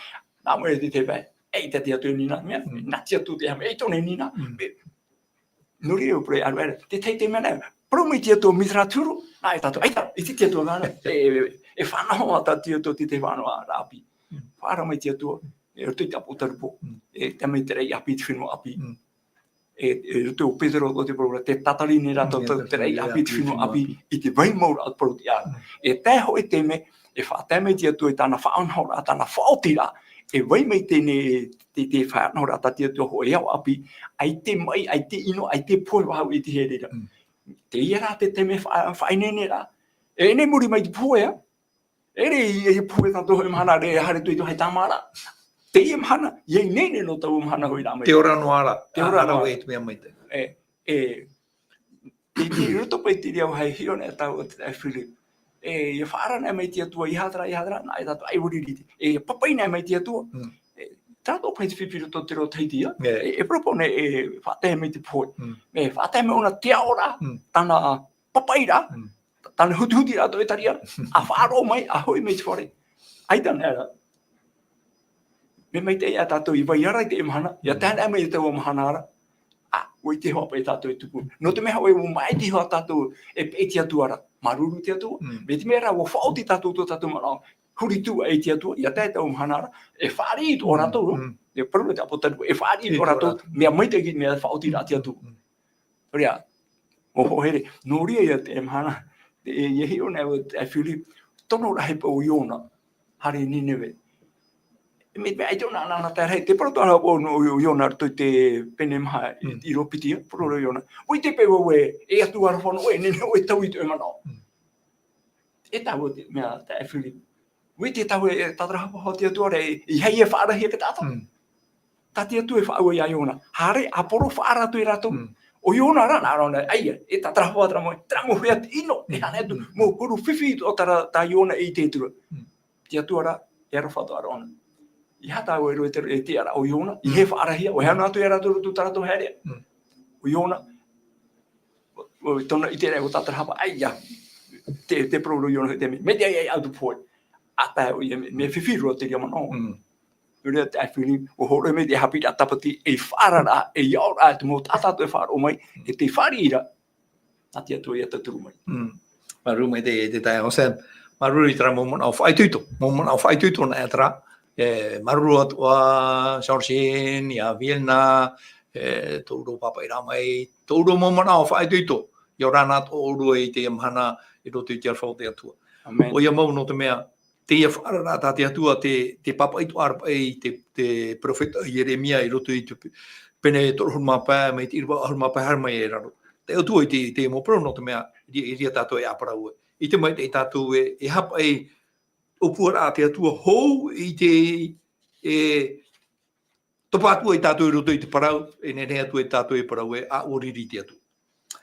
Nā mua e te, te vai, ʻaita te Atua e nīnaʻi mea, Mm. nā te Atua te hame, e tōna nīnaʻi. Mm. E, Nō reira, ʻua parau, ʻaru, ʻaru, te tahi te mea nei, parau mai te Atua, mai terā te huru, nā, e tātou, ʻaita, ʻaita te Atua nā, e, e, e faʻanaho ā tā te Atua, te, te faʻanaho ā, ʻāpī. Mm. Faʻaara mai te Atua, e roto i te ʻĀpōtarupo, Mm. e tae mai te raʻi ʻāpī, te fenua ʻāpī. Mm. E, e roto ʻo Petero, tō te parau ra, tē tatari nei rātou, Mm, tō te raʻi ʻāpī, te fenua ʻāpī, i te vai mau ra, parau te ʻāpī. Mm. E tae hōʻē taime, e faʻatae mai te Atua i tāna faʻanahoraʻa, tāna faʻaotiraʻa, e vai mai teie, te, te faʻanahoraʻa tā te Atua hōʻē ao ʻāpī, ʻaita e maʻi, ʻaita e ʻino, ʻaita e pohe faʻahou i te reira. Mm. Teie rā te taime fa-, faʻaineineraʻa. E, e muri mai te pohe, ā. E ʻere i, i pohe tātou hōʻē mahana, ʻere haere atu i te vāhi tāmāraʻa. Teie mahana, ʻia ineine noa taua mahana hoʻi rā mai. Te ora noa ra. Te ora Ā, noa. Rave i te mea maitaʻi. E, e, i, i roto paʻi i te reira vāhi hiʻo nei tāua, taeaʻe Philip. E, ʻia faʻaara nei mai te Atua, ʻeiaha terā, ʻeiaha terā, nā, e tātou ʻaita e riri. E, ʻia pāpaʻi nei mai te Atua. Mm. E, terā tō paʻi te fifi roto te reo Tahiti, ā. Yeah. E, e parau paʻi nei, e faʻatae mai te pohe. Mm. E faʻatae mai ʻōna te aʻoraʻa, Mm. tāna pāpaʻiraʻa, Mm. tāna hutihutiraʻa tō ʻētaretia, ʻa faʻaroʻo mai, ʻa hoʻi mai te fare. ʻAita nei rā. Mea maitaʻi ā tātou i vai ra i teie mahana, ʻia Mm. tae noa mai i taua mahana ra. ʻĀ, ʻua ʻite hoʻi paʻi tātou e tupu. Nō te mea hoʻi, ʻua māʻiti hoʻi tātou e peʻe te Atua ra. Māuruuru te Atua. Mm. Mai te mea rā, ʻua faʻaoti tātou tō tātou manaʻo. Huri atu ā i te Atua, ʻia tae taua mahana ra. E fāriʻi atoʻa Mm. rātou, Mm. e parau te ʻĀpōtarupo, e fāriʻi atoʻa rātou. Fāriʻi atoʻa rātou. Mea maitaʻi, mea faʻaoti rā te Atua. Mm. Nō reira, mau hoa here, nō reira ia te mahana, e, ʻia hiʻo nei au, taeaʻe Philip, tono rahi paʻi ʻo Iona, haere i Nineve. Me, me ʻaita ʻōna, ʻōna, ʻōna tae rahi, te parau atoʻa ra ʻo, ʻo, ʻo Iona, roto i te pene maha, Mm. i ʻiro piti, ā, parau ra ʻo Iona. ʻUa ʻite paʻi vau ē, e ʻaita ʻaroha noa ʻoe, e nehenehe ʻoe e taui i tō ʻoe manaʻo. Mm. E taua te, mea, taeaʻe Filipi. ʻUa ʻite tāua e tātarahapa hoʻi te Atua ra, e, e aha e faʻaarahia e te taʻata. Mm. Tā te Atua e faʻaue ia Iona. Haere, ʻa Poro faʻaara atu ia rātou. Mm. ʻO Iona rā, nā ʻōna, ʻaita, e tātarahapa terā mau, terā mau hea ʻino, e Mm. haere atu, Mm. mau huru fifi atoʻa tā, tā Iona i te tura. Mm. Te Atua rā, e aroha atoʻa ra ʻōna. E aha tāua e rave i te, e te ara ʻo Iona, e Mm. aha e faʻaarahia, ʻua haere atu ia rātou i roto i tā rātou haereʻa. Mm. ʻO Iona, ʻo, ʻo tōna ʻiteraʻa ʻua tātarahapa, ʻaita, te, te parau ra ʻo Iona, te mea, mea ʻaita e ʻaita atu pohe. ʻA tae ʻoia, mea, mea fifi roa te reira manaʻo. Mm. Nō reira taeaʻe Filipi, ʻua hōroʻa mai te haʻapiʻiraʻa tāpati, ei faʻaararaʻa, ei aroraʻa, te mau taʻata atoʻa e faʻaroʻo mai, Mm. e te fāriʻi ra, nā te Atua ia tauturu mai. Mm. Māuruuru maitaʻi, te taeaʻe Sam. Māuruuru i terā mau manaʻo faʻaitoito. Mau manaʻo faʻaitoito nā ʻō terā. E, māuruuru atoʻa, Georgine, ia Vilna, e, tō ʻoe pāpaʻiraʻa mai, tō ʻoe mau manaʻo faʻaitoito. ʻIa ora na tō ʻoe i teie mahana i roto i te aroha o te Atua. Amen. ʻOia mau nō te mea, teie faʻaararaʻa tā te Atua, te, te pāpaʻi atoʻa ra paʻi te, te perofeta Ieremia i roto i te pene toru ʻahuru mā pae, mai te ʻīrava ʻahuru mā pae haere mai i raro. Te Atua i te, i te mau parau nō te mea, i, i reira tātou e ʻāparau ai. ʻIte maitaʻi tātou e, e aha paʻi ʻōpuaraʻa a te Atua hou i te, e, topa atu ai tātou i roto i te parau, e nehenehe atu ai tātou e parau ē, ʻa ʻua riri te Atua.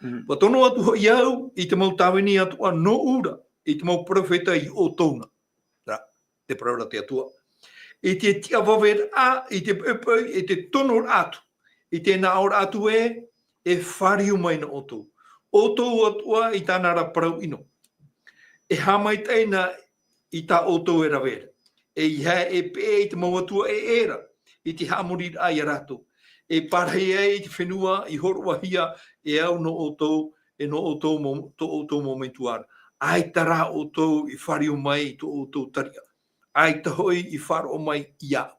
Mm. ʻUa tono atu hoʻi au i te mau tāvini atoʻa nōʻu ra, i te mau perofeta i ʻoutou na. Ra, te parau ra te Atua. I te tiʻavaveraʻa, i te poipoi, i te tonoraʻa atu, i te nāʻōraʻa atu ē, e fāriu mai nō ʻoutou. ʻOutou atoʻa i tāna ra parau ʻino. E haʻamaitaʻi na i tā ʻoutou e rave ra. E ʻeiaha e peʻe i te mau atua ʻē ra, i te haʻamoriraʻa ia rātou. E pārahi ai i te fenua i hōroʻahia e au nō ʻoutou, e nō ʻoutou mau, tō ʻoutou mau metua ra. ʻAita rā ʻoutou i fāriu mai i tō ʻoutou tariʻa. ʻAita hoʻi i faʻaroʻo mai iāʻu.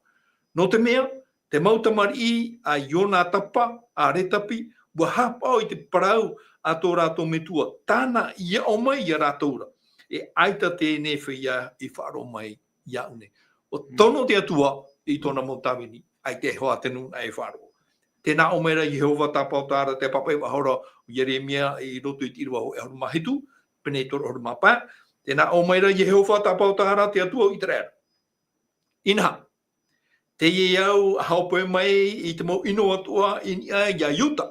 Nō te mea, te mau tamariʻi a Ionatapa, a Rekabi, ʻua haʻapaʻo i te parau a tō rātou metua, tāna i aʻo mai ia rātou ra. E ʻaita teie nei feiā i faʻaroʻo mai iāʻu nei. ʻUa Mm. tono te Atua i tōna mau tāvini, ʻaita e hoa te nūnaʻa e faʻaroʻo. Tē nā ʻō mai ra Iehova Tāpaotara, te pāpaʻi faʻahou ra ʻo Ieremia i roto i te ʻīrava hōʻē ʻahuru mā hitu, pene toru ʻahuru mā pae. Tē nā ʻō mai ra Iehova Tāpaotara, te Atua o ʻĪteraʻera. Inaha, teie au e haʻapaʻo mai i te mau ʻino atoʻa i niʻa ia Iuta.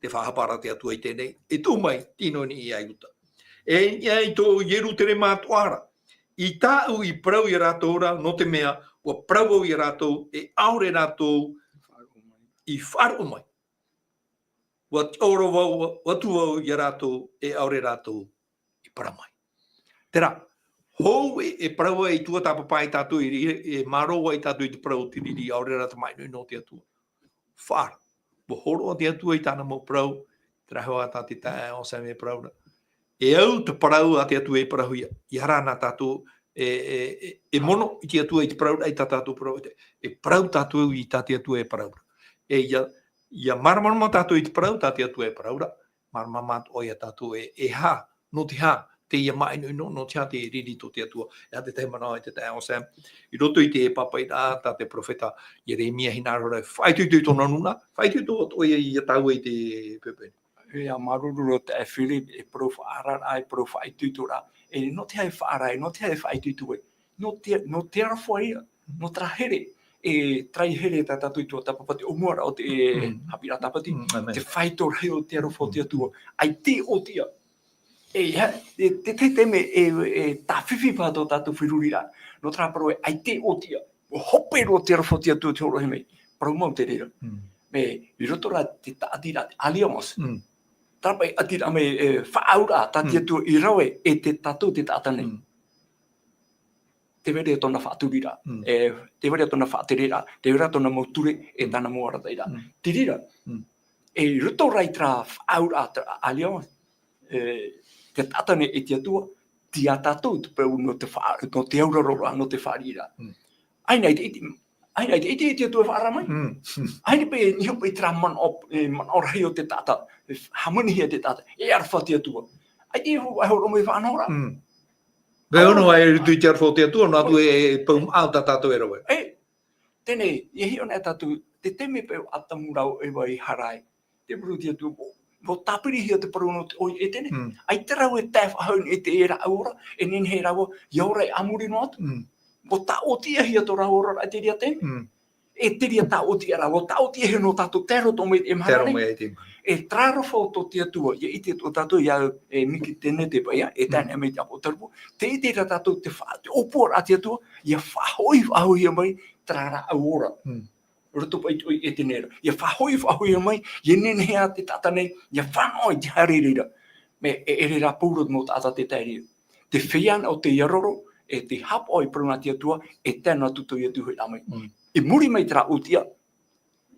Tē faʻahapa ra te Atua i teie nei, e tuʻu mai te ʻino i niʻa ia Iuta. E i niʻa i tō Ierutarema atoʻa ra. I tāʻu i parau ia rātou ra, nō te mea, ʻua parau au ia rātou, e ʻaore rātou i faʻaroʻo mai. ʻUa tiʻaoro vau, ʻua, ʻua tuʻu vau ia rātou, e ʻaore rātou i parau mai. Terā, hou e, e parau ai i tuatāpapa ia tātou, i, i, e mārō ai tātou i te parau o te riri, ʻaore rā te māʻinoʻino o te Atua. Faʻaara. ʻUa hōroʻa te Atua i tāna mau parau, terā hoʻi tā te taeaʻe Sam e parau ra. E au te parau a te Atua e parauhia. ʻEiaha rā na tātou e, e, e, e mono i te Atua i te parau ra, i tā tātou parau, e, e parau tātou i tā te Atua e parau ra. E ʻia, ʻia māramarama tātou i te parau tā te Atua e parau ra, māramarama atoʻa ia tātou e, e aha, nō te aha, teie māʻinoʻino, nō te aha te riri tō te Atua. E aha te tahi manaʻo a te taeaʻe Sam, i roto i te pāpaʻiraʻa tā te perofeta Ieremia, hinaʻaro ra, faʻaitoito i tōna nūnaʻa, faʻaitoito atoʻa ia, ia tāua i te pepe. ʻIa, māuruuru roa taeaʻe Filipi, e parau faʻaararaʻa, e parau faʻaitoitoraʻa, e nō te aha e faʻaara ai, nō te aha e faʻaitoito ai, nō te, nō te aroha ia, nō terā here, e terā here tā tātou i tuatāpapa, te ʻōmuaraʻa o te, e, Mm. haʻapiʻiraʻa tāpati, Mm, amen. te faito rahi o te aroha o te Atua, ʻaita e ʻōtiʻa. E, ia, e, te, te, te mea, e, e, tāfifi paha tō tātou feruriraʻa, nō terā parau ē, ʻaita e ʻōtiʻa, hope roa te aroha o te Atua tē hōroʻahia mai, parau mau te reira. Mm. Mea, i roto rā te tāʻatiraʻa, te alliance. Mm. Terā paʻi ʻātiraʻa mai, e, faʻaauraʻa, tā te Mm. Atua i rave, e te tātou te taʻata nei. Mm. Tē vai ra tōna faʻaturiraʻa, Mm. e, tē vai ra tōna faʻatereraʻa, tē vai ra tōna mau ture, e Mm. tāna mau arataʻiraʻa. Mm. Te reira, Mm. e i roto rā i terā faʻaauraʻa, terā alliance, e, te taʻata nei e te Atua, tei ia tātou te peu nō te faʻa-, nō te auraro ra, nō te fāriʻiraʻa. Mm. ʻAita e ʻite, ʻaita e ʻite, ʻaita e ʻite e te Atua e faʻaara mai. Mm. ʻAita paʻi, e niʻa paʻi terā manaʻo, e, manaʻo rahi o te taʻata, e hāmanihia te taʻata, e aroha te Atua. ʻAita e hō-, e hōroʻa mai faʻanahoraʻa. Mm. Vaiiho noa e riro i te aroha o te Atua, noa atu e, e pou maʻa tā tātou e rave. E, Teie, e hiʻo nei tātou, te taime paʻi ʻo Atamu rāua ʻo Eva i hara ai. Te parau a te Atua, ʻua, ʻua tāpirihia te parau nō te ʻohipa e teie. Mm. ʻAita rāua e tae faʻahou i te rāʻau ora, e nehenehe rāua, ʻia ora i muri noa atu. Mm. ʻUa tāʻotiʻahia tō rāua oraraʻa i terā taime. Mm. E terā tāʻotiʻa rā, ʻua tāʻotiʻahia nō tātou tae roto mai i te mahana nei. Tae roto mai i te mahana. E terā aroha tō te Atua, ʻia ʻite atoʻa tātou, ʻia, e Mekisenete paʻi, e tae noa mai i te ʻĀpōsetolo Paula. Tē ʻite ra tātou te fa-, te ʻōpuaraʻa a te Atua, ʻia faʻahoʻi, faʻahoʻihia mai, terā rāʻau ora. Mm. Roto paʻi i te ʻohipa e teie ra. ʻIa faʻahoʻi, faʻahoʻihia mai, ʻia nehenehe ā te taʻata nei, ʻia fānaʻo i te haere i reira. Mea, e, e ʻere rā pauroa nō taʻata te tae i reira. Te feiā na o te ʻāʻoro, e te haʻapaʻo i te parau nā te Atua, e tae noa atu tō ʻoe Atua e haere mai. Mm. I muri mai terā ʻōtiʻa,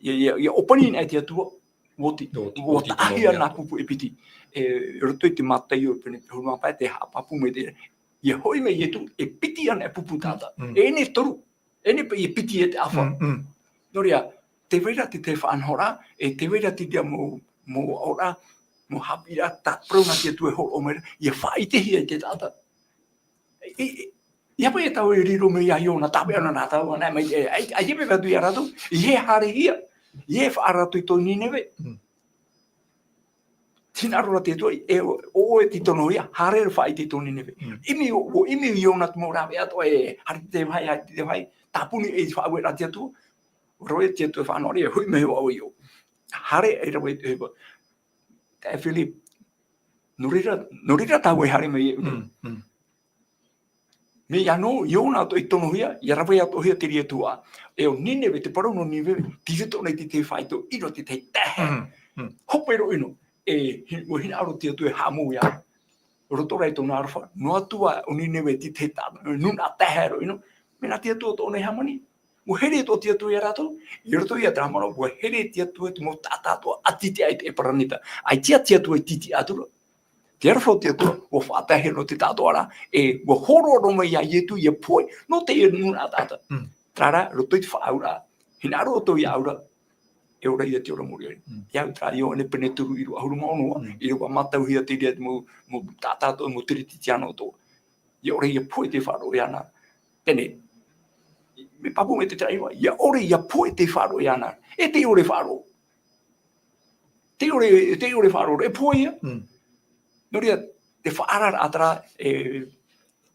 ʻia, ʻia, ʻia ʻōpani nei te Atua, ʻua oti, ʻua oti, ʻua oti taʻahia nā pupu e piti. E, roto i te Mataio pene huru mā pae, tē haʻapāpū mai te, ʻia hoʻi mai Ietu, e piti ana e pupu taʻata. Mm. E ʻere toru, e ʻere paʻi e piti e te ʻāfa. Mm, mm. Nō reira, tē vai ra te, te faʻanahoraʻa, e tē vai ra te reira mau, mau aʻoraʻa, mau haʻapiʻiraʻa, te parau nā te Atua e hōroʻa mai ra, ʻia faʻaʻitehia e te taʻata. I, i, ʻia paʻi tāʻu e riro mai iā Iona, tāpeʻa noa rātou, nā mai, e, ai, ai, e mea atu iā rātou, ʻeiaha e haerehia, ʻeiaha e faʻaara atu i tō Nineve. Mm. Tē hinaʻaro ra te Atua, e, ʻo, ʻo, e te tonohia, haere faʻaʻite i tō Nineve. Mm. Imi ʻo, ʻua imi ʻo Iona te mau rāveʻa atoʻa, e, haere i te vāhi, haere i te vāhi, tāpuni e faʻaueraʻa te Atua, rave te Atua faʻanahoraʻa, e hoʻi mai vau iō. Haere e rave te Atua. Taeaʻe Filipi, nō reira, nō reira tāʻu e haere mai e ʻō. Mm, mm. Mea ʻia nō, Iona atoʻa i tonohia, ʻia rave atoʻahia te reira tuhaʻa. E ʻo Nineve, te parau nō Nineve, tei roto nei te, te faito, ʻino te, te taeaʻe. Mm, mm. Hope roa ʻino, e, hi-, ʻua hinaʻaro te Atua e haʻamou iāna. Roto rā i tōna aroha, noa atu ā ʻo Nineve te, te ta-, nūnaʻa taeaʻe roa ʻino, mea nā te Atua tōna e hāmani. ʻUa here atoʻa te Atua iā rātou, i roto ia terā manaʻo, ʻua here te Atua i te mau taʻata atoʻa ʻātītiʻa i te, e paranita. ʻAita te Atua i tītiʻa atu ra. Te aroha o te Atua, ʻua faʻataehia nō te taʻatoʻaraʻa, e ʻua hōroʻa mai iā Ietu ʻia pohe, nō te nūnaʻa taʻata. Mm. Terā rā, roto i te faʻaauraʻa, hinaʻaro atoʻa iāʻu ra, e ora ia i te ora mure rahi. Mm. Iāʻu terā Ioane pene toru ʻīrava ʻahuru mā ono, mm, ʻīrava mātauhia te reira mau, mau taʻata atoʻa, mau Kerisetiano atoʻa. ʻIa ora ʻia pohe tei faʻaroʻo iāna. Teie. Mea pāpū mai te terā iva, ʻia ora ʻia pohe tei faʻaroʻo iāna. E tei ora e faʻaroʻo. Tei ora, tei ora e faʻaroʻo, e pohe ia. Mm. Nō reira, te faʻaararaʻa terā, e,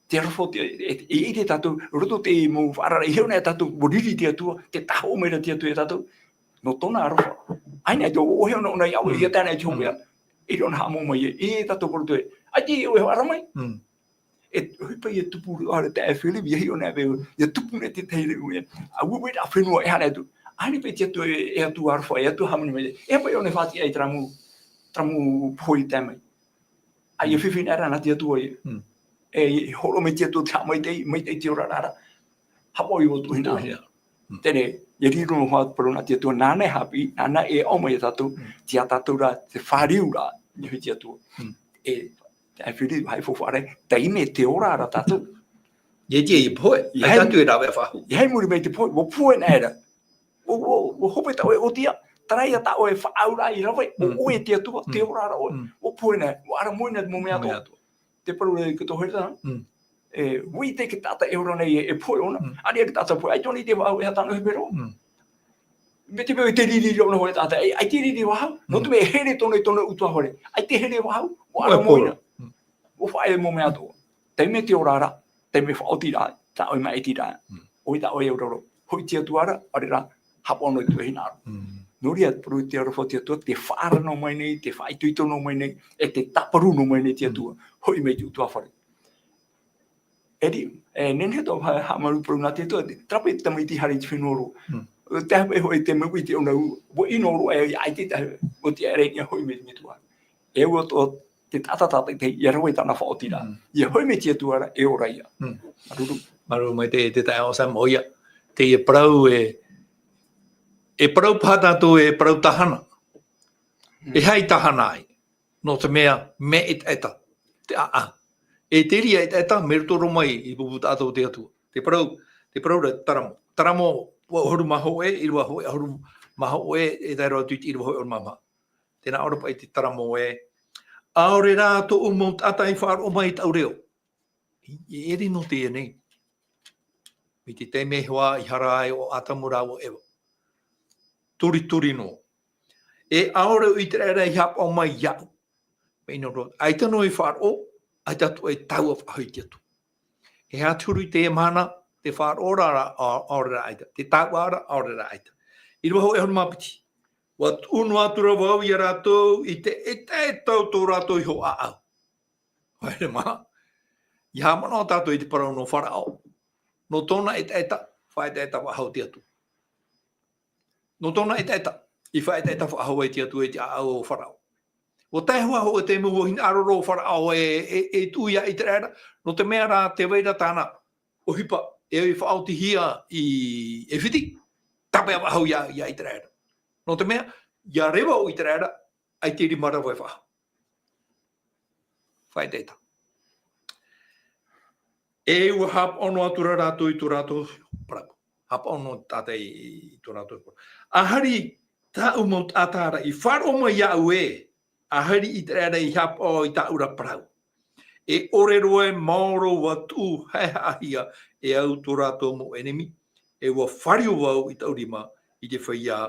te aroha te, e, e, e ʻite tātou, roto te mau faʻaararaʻa, e hiʻo nei tātou, ʻua riri te Atua, tē tāhoʻo mai ra te Atua iā tātou, nō tōna aroha. ʻAita e te ʻohipa ʻōna iāʻu, mm, ʻia tae nei te hopeʻa, mm, e riro ʻōna haʻamou mai, e, e tātou korotu e, ʻaita e ʻoe e haere mai. Mm. E, ʻohipa ia tupu roa ra taeaʻe Filipi, ʻia hiʻo nei vau, ʻia tupu nei te tahi reo ia. ʻA ueue rā fenua e haere atu. ʻAita paʻi te Atua e, e Atua aroha, e Atua hāmani mai. E paʻi ʻōna e faʻatiʻa i terā mau, terā mau pohe i tae mai. ʻA ia, mm, fifi nei ra nā te Atua ia. Mm. E, e hōroʻa mai te Atua te haʻamaitaʻi, maitaʻi te oraraʻa ra. Haʻapaʻo i ʻō atu hinaʻaro. Hinaʻaro. Mm. Teie, e riro noa hoʻi te parau nā te Atua, nāna e haʻapiʻi, nāna e aʻo mai iā tātou, mm, tei iā tātou ra, te fāriuraʻa, i niʻa i te Atua. Mm. E, taeaʻe Filipi, haʻi faufaʻa ra, taime tē ora ra tātou. ʻIa ʻite, ʻia pohe, ʻia haere, ʻaita atu e rāveʻa faʻahou. ʻIa haere i muri mai te pohe, ʻua pohe nei ra. ʻUa, ʻua, ʻua hope tā ʻoe ʻōtiʻa, terā ia tā ʻoe faʻaauraʻa i rave, ʻo, mm, ʻoe te Atua, mm, tē ora ra ʻoe, mm, ʻua pohe nei, ʻua ʻaramoina te mau mea atoʻa. Mau mea atoʻa. Te parau ra i te tohorera, mm, e, ʻua ʻite te taʻata e ora nei e, e pohe ʻōna. Mm. ʻAreʻa te taʻata pohe, ʻaita ʻōna i ʻite faʻahou e aha tāna ʻohipa roa. Mm. Mai te peu e tē riri ra ʻōna hōʻē taʻata, e, ʻaita e riri faʻahou. Nō, mm, te mea e here tōna, tōna ʻutuāfare. ʻAita e here faʻahou, ʻua, ʻua ʻaramoina. Mm. ʻUa faʻaea mau mea atoʻa. Taime tē ora ra, taime faʻaotiraʻa, tā ʻoe maitaʻi ra. Mm. ʻOia tā ʻoe auraro. Hoʻi te Atua ra, ʻaore rā, haʻapaʻo noa i te hinaʻaro. Mm. Nō reira, parau te aroha o te Atua, tē faʻaara noa mai nei, tē faʻaitoito noa mai nei, e tē tāparu noa mai nei te, mm, Atua. Hoʻi mai te ʻutuāfare. E riro, e, nehenehe atoʻa ha-, haʻamāuruuru parau nā te Atua, terā paʻi te tamaiti i haere i te fenua roa. Mm. Te aha paʻi hoʻi te mea i te ʻōna ʻua, ʻua ʻino roa, e, ʻaita e tahi, ʻua tiʻa ra ia hoʻi mai te metua. E au atoʻa te taʻata tātaʻitahi, ʻia rave i tāna faʻaotiraʻa. Mm. ʻIa hoʻi mai te Atua ra, e ora ia. Mm. Māuruuru. Māuruuru maitaʻi te, te taeaʻe Sam, ʻoia. Teie parau e, e parau paha tātou, e parau tāhana. Mm. E aha i tāhana ai? Nō te mea, mea ʻetaʻeta. Te ʻāʻau. E te reira ʻetaʻeta, mai roto roa mai i te pupu taʻata o te Atua. Te parau, te parau ra, taramo. Taramo, ʻahuru mā hōʻē, ʻīrava hōʻē, ʻahuru mā hōʻē, e tae roa atu i te ʻīrava hōʻē ʻahuru mā maha. Tē nā ʻō ra paʻi te taramo ē, ʻaore rā tōʻu mau taʻata i faʻaroʻo mai i tāʻu reo. I, i ʻere nō teie nei. Mai te taime hoʻi i hara ai ʻo Atamu rāua ʻo Eva. Turituri noa. E ʻaore ʻo ʻĪteraʻera i haʻapaʻo mai iāʻu. Mai nō roto, ʻaita noa i faʻaroʻo, ʻaita atu e taua faʻahou i te Atua. E aha te huru i teie mahana, te faʻaroʻo ra, ra, ʻa-, ʻaore rā ʻaita. Te taua ra, ʻaore rā ʻaita. ʻĪrava hōʻē ʻahuru mā piti. ʻUa tuʻu noa atu ra vau ia rātou i te ʻetaʻeta o tō rātou iho ʻāʻau. Haere mā. ʻIa haʻamanaʻo tātou i te parau nō Faraō. Nō tōna ʻetaʻeta, faʻaʻetaʻeta faʻahou te Atua. Nō tōna ʻetaʻeta, i faʻaʻetaʻeta faʻahou ai te Atua i te ʻāʻau o Faraō. ʻUa tae hoʻi, hoʻi te mea ʻua hinaʻaro roa ʻo Faraō e, e, e tuʻu ia ʻĪteraʻera, nō te mea rā tē vai ra tāna ʻohipa, e faʻaotihia i ʻAifiti, tāpeʻa faʻahou ia, ia ʻĪteraʻera. Nō te mea, ʻia reva ʻo ʻĪteraʻera, ʻaita i rima ra vau e faʻahou. Faʻaʻetaʻeta. E ʻua haʻapaʻo noa atu ra rātou i tō rātou parau. Haʻapaʻo noa tātou i, i tō rātou parau. ʻA hari tāʻu mau taʻata ra i faʻaroʻo mai iāʻu ē, ʻa hari ʻĪteraʻera i haʻapaʻo i tāʻu ra parau. E ʻore roa e maoro ʻua tuʻu haʻehaʻahia e au tō rātou mau ʻenemi, e ʻua fāriu vau i tāʻu rima i te feiā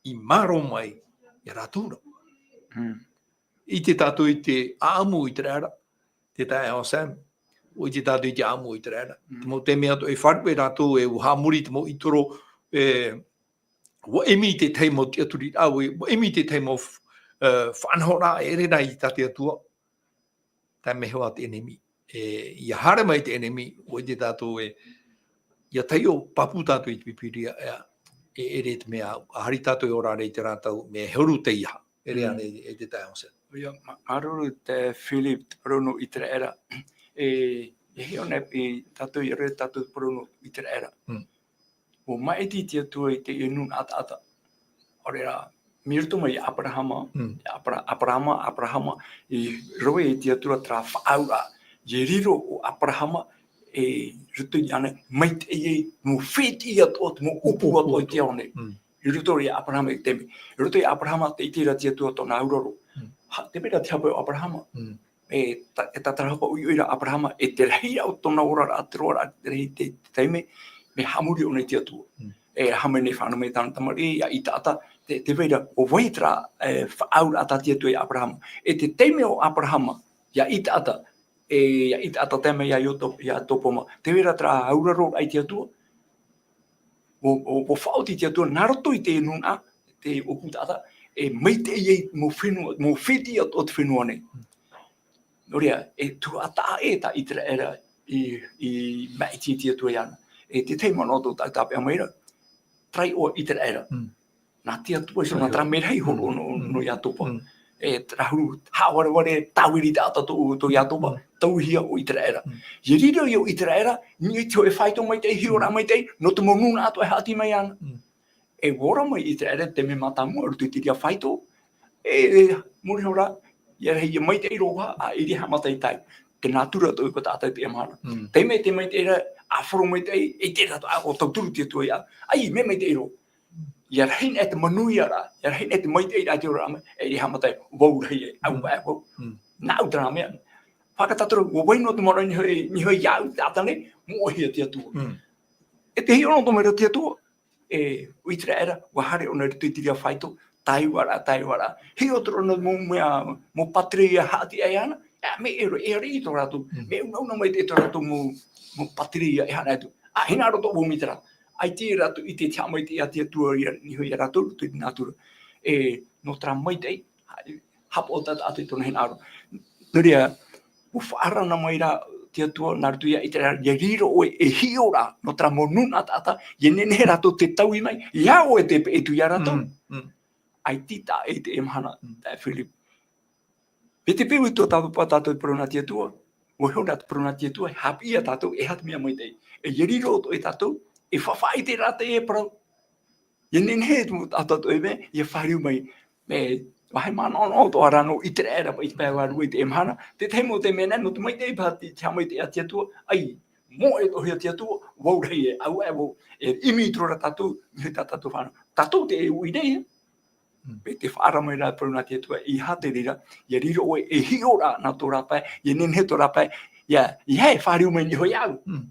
i mārō mai ia rātou ra. Mm. ʻIte tātou i te ʻāʻamu o ʻĪteraʻera, te taeaʻe Sam, ʻua ʻite tātou i te ʻāʻamu o ʻĪteraʻera. Mm. Te mau taime atoʻa e faʻaruʻe rātou e ʻua haʻamori te mau ʻītoro, e, ʻua ʻimi i te tahi mau tiʻaturiraʻa, ʻua, ʻua ʻimi i te tahi mau f-, e, faʻanahoraʻa e ʻere rā i tā te Atua. Tae mai hoʻi te ʻenemi. E, ʻia haere mai te ʻenemi, ʻua ʻite tātou e, ʻia taiʻo pāpū tātou i te Pīpīria, e, e ʻere te mea, ʻa hari tātou e ora ra i terā tau, mea e huru teiaha. E ʻere Mm. ānei, e te taeaʻe Sam. ʻOia, mā-, māuruuru te Philip, te parau nō ʻĪteraʻera. E, e hiʻo nei i tātou, i ʻore tātou te parau nō ʻĪteraʻera. Mm. ʻUa maʻiti te Atua i te nūnaʻa taʻata. ʻAore rā, mai roto mai iā ʻAperahama, Mm. iā ʻApera-, ʻAperahama, ʻAperahama, i roaʻa i te Atua terā faʻaauraʻa. E riro ʻo ʻAperahama, e roto iāna, maitaʻi ai, mau fētiʻi atoʻa, mau ʻōpū ʻōpū atoʻa i te atoʻa. Ao nei. Mm. I roto iā ʻAperahama i te taime. I roto iā ʻAperahama, tē ʻite ra te Atua tōna auraro. Mm. Ha, tē vai ra te hape o ʻAperahama. Mm. E ta-, e tātarahapa ʻoiʻoi ra ʻo ʻAperahama, e te rahiraʻa o tōna oraraʻa, te roaraʻa, te rahi te, te taime, mea haʻamori ʻōna i te Atua. Mm. E haere mai nei fānaʻo mai tāna tamariʻi, iā Isaaka, te, tē vai ra, ʻo vai terā, e, faʻaauraʻa tā te Atua iā ʻAperahama. E te taime o ʻAperahama, iā Isaaka, e, iā Isaaka tae mai iā Iakob-, Iakoba mā. Tē vai ra terā auraro i te Atua, ʻua, ʻua, ʻua faʻaoti te Atua, nā roto i te nūnaʻa, te ʻōpū taʻata, e maitaʻi ai mau fenua, mau fētiʻi o, o te fenua nei. Nō reira, e tuhaʻa taʻa ʻē tā ʻĪteraʻera i, i maʻiti te Atua iāna. E te tahi manaʻo tō tātou tāpeʻa mai ra, terā ʻo ʻĪteraʻera. Mm. Nā te Atua iho, nā terā merahi hōroʻa nō, Mm. nō Iakoba. Mm. E terā huru, haʻawareware, tāviri taʻata tō, tō Iakoba, Mm. tauihia ʻo ʻĪteraʻera. Mm. E riro ïa ʻo ʻĪteraʻera, i niʻa i te hōʻē faito maitaʻi, hiʻoraʻa Mm. maitaʻi, nō te mau nūnaʻa atoʻa e haʻati mai ana. Mm. E ora mai ʻĪteraʻera, te mea mātāmua, i roto i terā faito, e, e, muri iho ra, ʻia rahi, ʻia maitaʻi roa, ʻa, ʻeʻere haʻamata i te tai. Te nātura atoʻa o te taʻata i teie mahana. Mm. Taime tē maitaʻi ra, ʻa horo maitaʻi, e te rā atoʻa, ʻa, ʻua tauturu te Atua iāna. ʻAi, mea maitaʻi roa. ʻIa rahi nei te manuia ra, ʻia rahi nei te maitaʻi ra te oraraʻa mai, e ʻeʻere haʻamata, vau rahi e, au Mm. pae vau. Mm. Nāʻu terā mea. Faʻataʻa atu ra, ʻua vai noa te manaʻo i niʻa iho, i niʻa iho iāʻu te taʻata nei, moʻehia te Atua. Mm. E te hiʻo noa atoʻa mai ra te Atua, e, ʻo ʻĪteraʻera, ʻua haere ʻōna i roto i terā faito, taiʻoraʻa, taiʻoraʻa. Hiʻo atoʻa ra ʻōna mau mea, mau pātireia haʻati aʻe ana, ʻa, mea ʻē roa, e ariʻi tō rātou, Mm. mea unauna maitaʻi tō rātou mau, mau pātireia e haʻa atu. ʻA, hinaʻaro atoʻa vau mai terā. ʻAita rātou i ʻite te haʻamaitaʻi a te Atua i niʻa iho ia rātou, i te nātura. E, nō terā maitaʻi, ha-, haʻapaʻo taʻata i tōna hinaʻaro. Nō reira, ʻua faʻaara mai ra te Atua, nā roto iā ʻĪteraʻera, ʻia riro ʻoe e hiʻo ra, nō terā mau nūnaʻa taʻata, ʻia nehenehe rātou te taui mai, ʻeiaha ʻoe tē peʻe atu ia rātou. Mm, mm. ʻAita i teie mahana, Mm. taeaʻe Philip. Mai te peu atoʻa tātou, tā tātou e parau nā te Atua, ʻua hiʻo nā te parau nā te Atua, e haʻapiʻi ia tātou, e aha te mea maitaʻi. E ʻia riro atoʻa ia tātou, e faʻaʻite ra te parau. ʻIa nehenehe atu tātou e mea, ʻia fāriu mai. Mea, vāhi manaʻonaʻo atoʻa ra nō ʻĪteraʻera paʻi i te pae vārua i teie mahana. Te tahi mau taime nei, nō te maitaʻi paʻi te, te haʻamaitaʻi a te Atua, ʻai, moʻe atoʻahia te Atua, vau rahi e, au aʻe vau, e ʻimi atu ra tātou, i niʻa i tā tātou fānaʻo. Tātou tē uʻi nei, e? Mm. Mai te faʻaara mai ra parau nā te Atua, ʻeiaha te reira, ʻia riro ʻoe e hiʻo ra nā tō rāpae, ʻia nehenehe tō rāpae, ʻia, ʻeiaha e fāriu mai i niʻa iho iāʻu. Mm.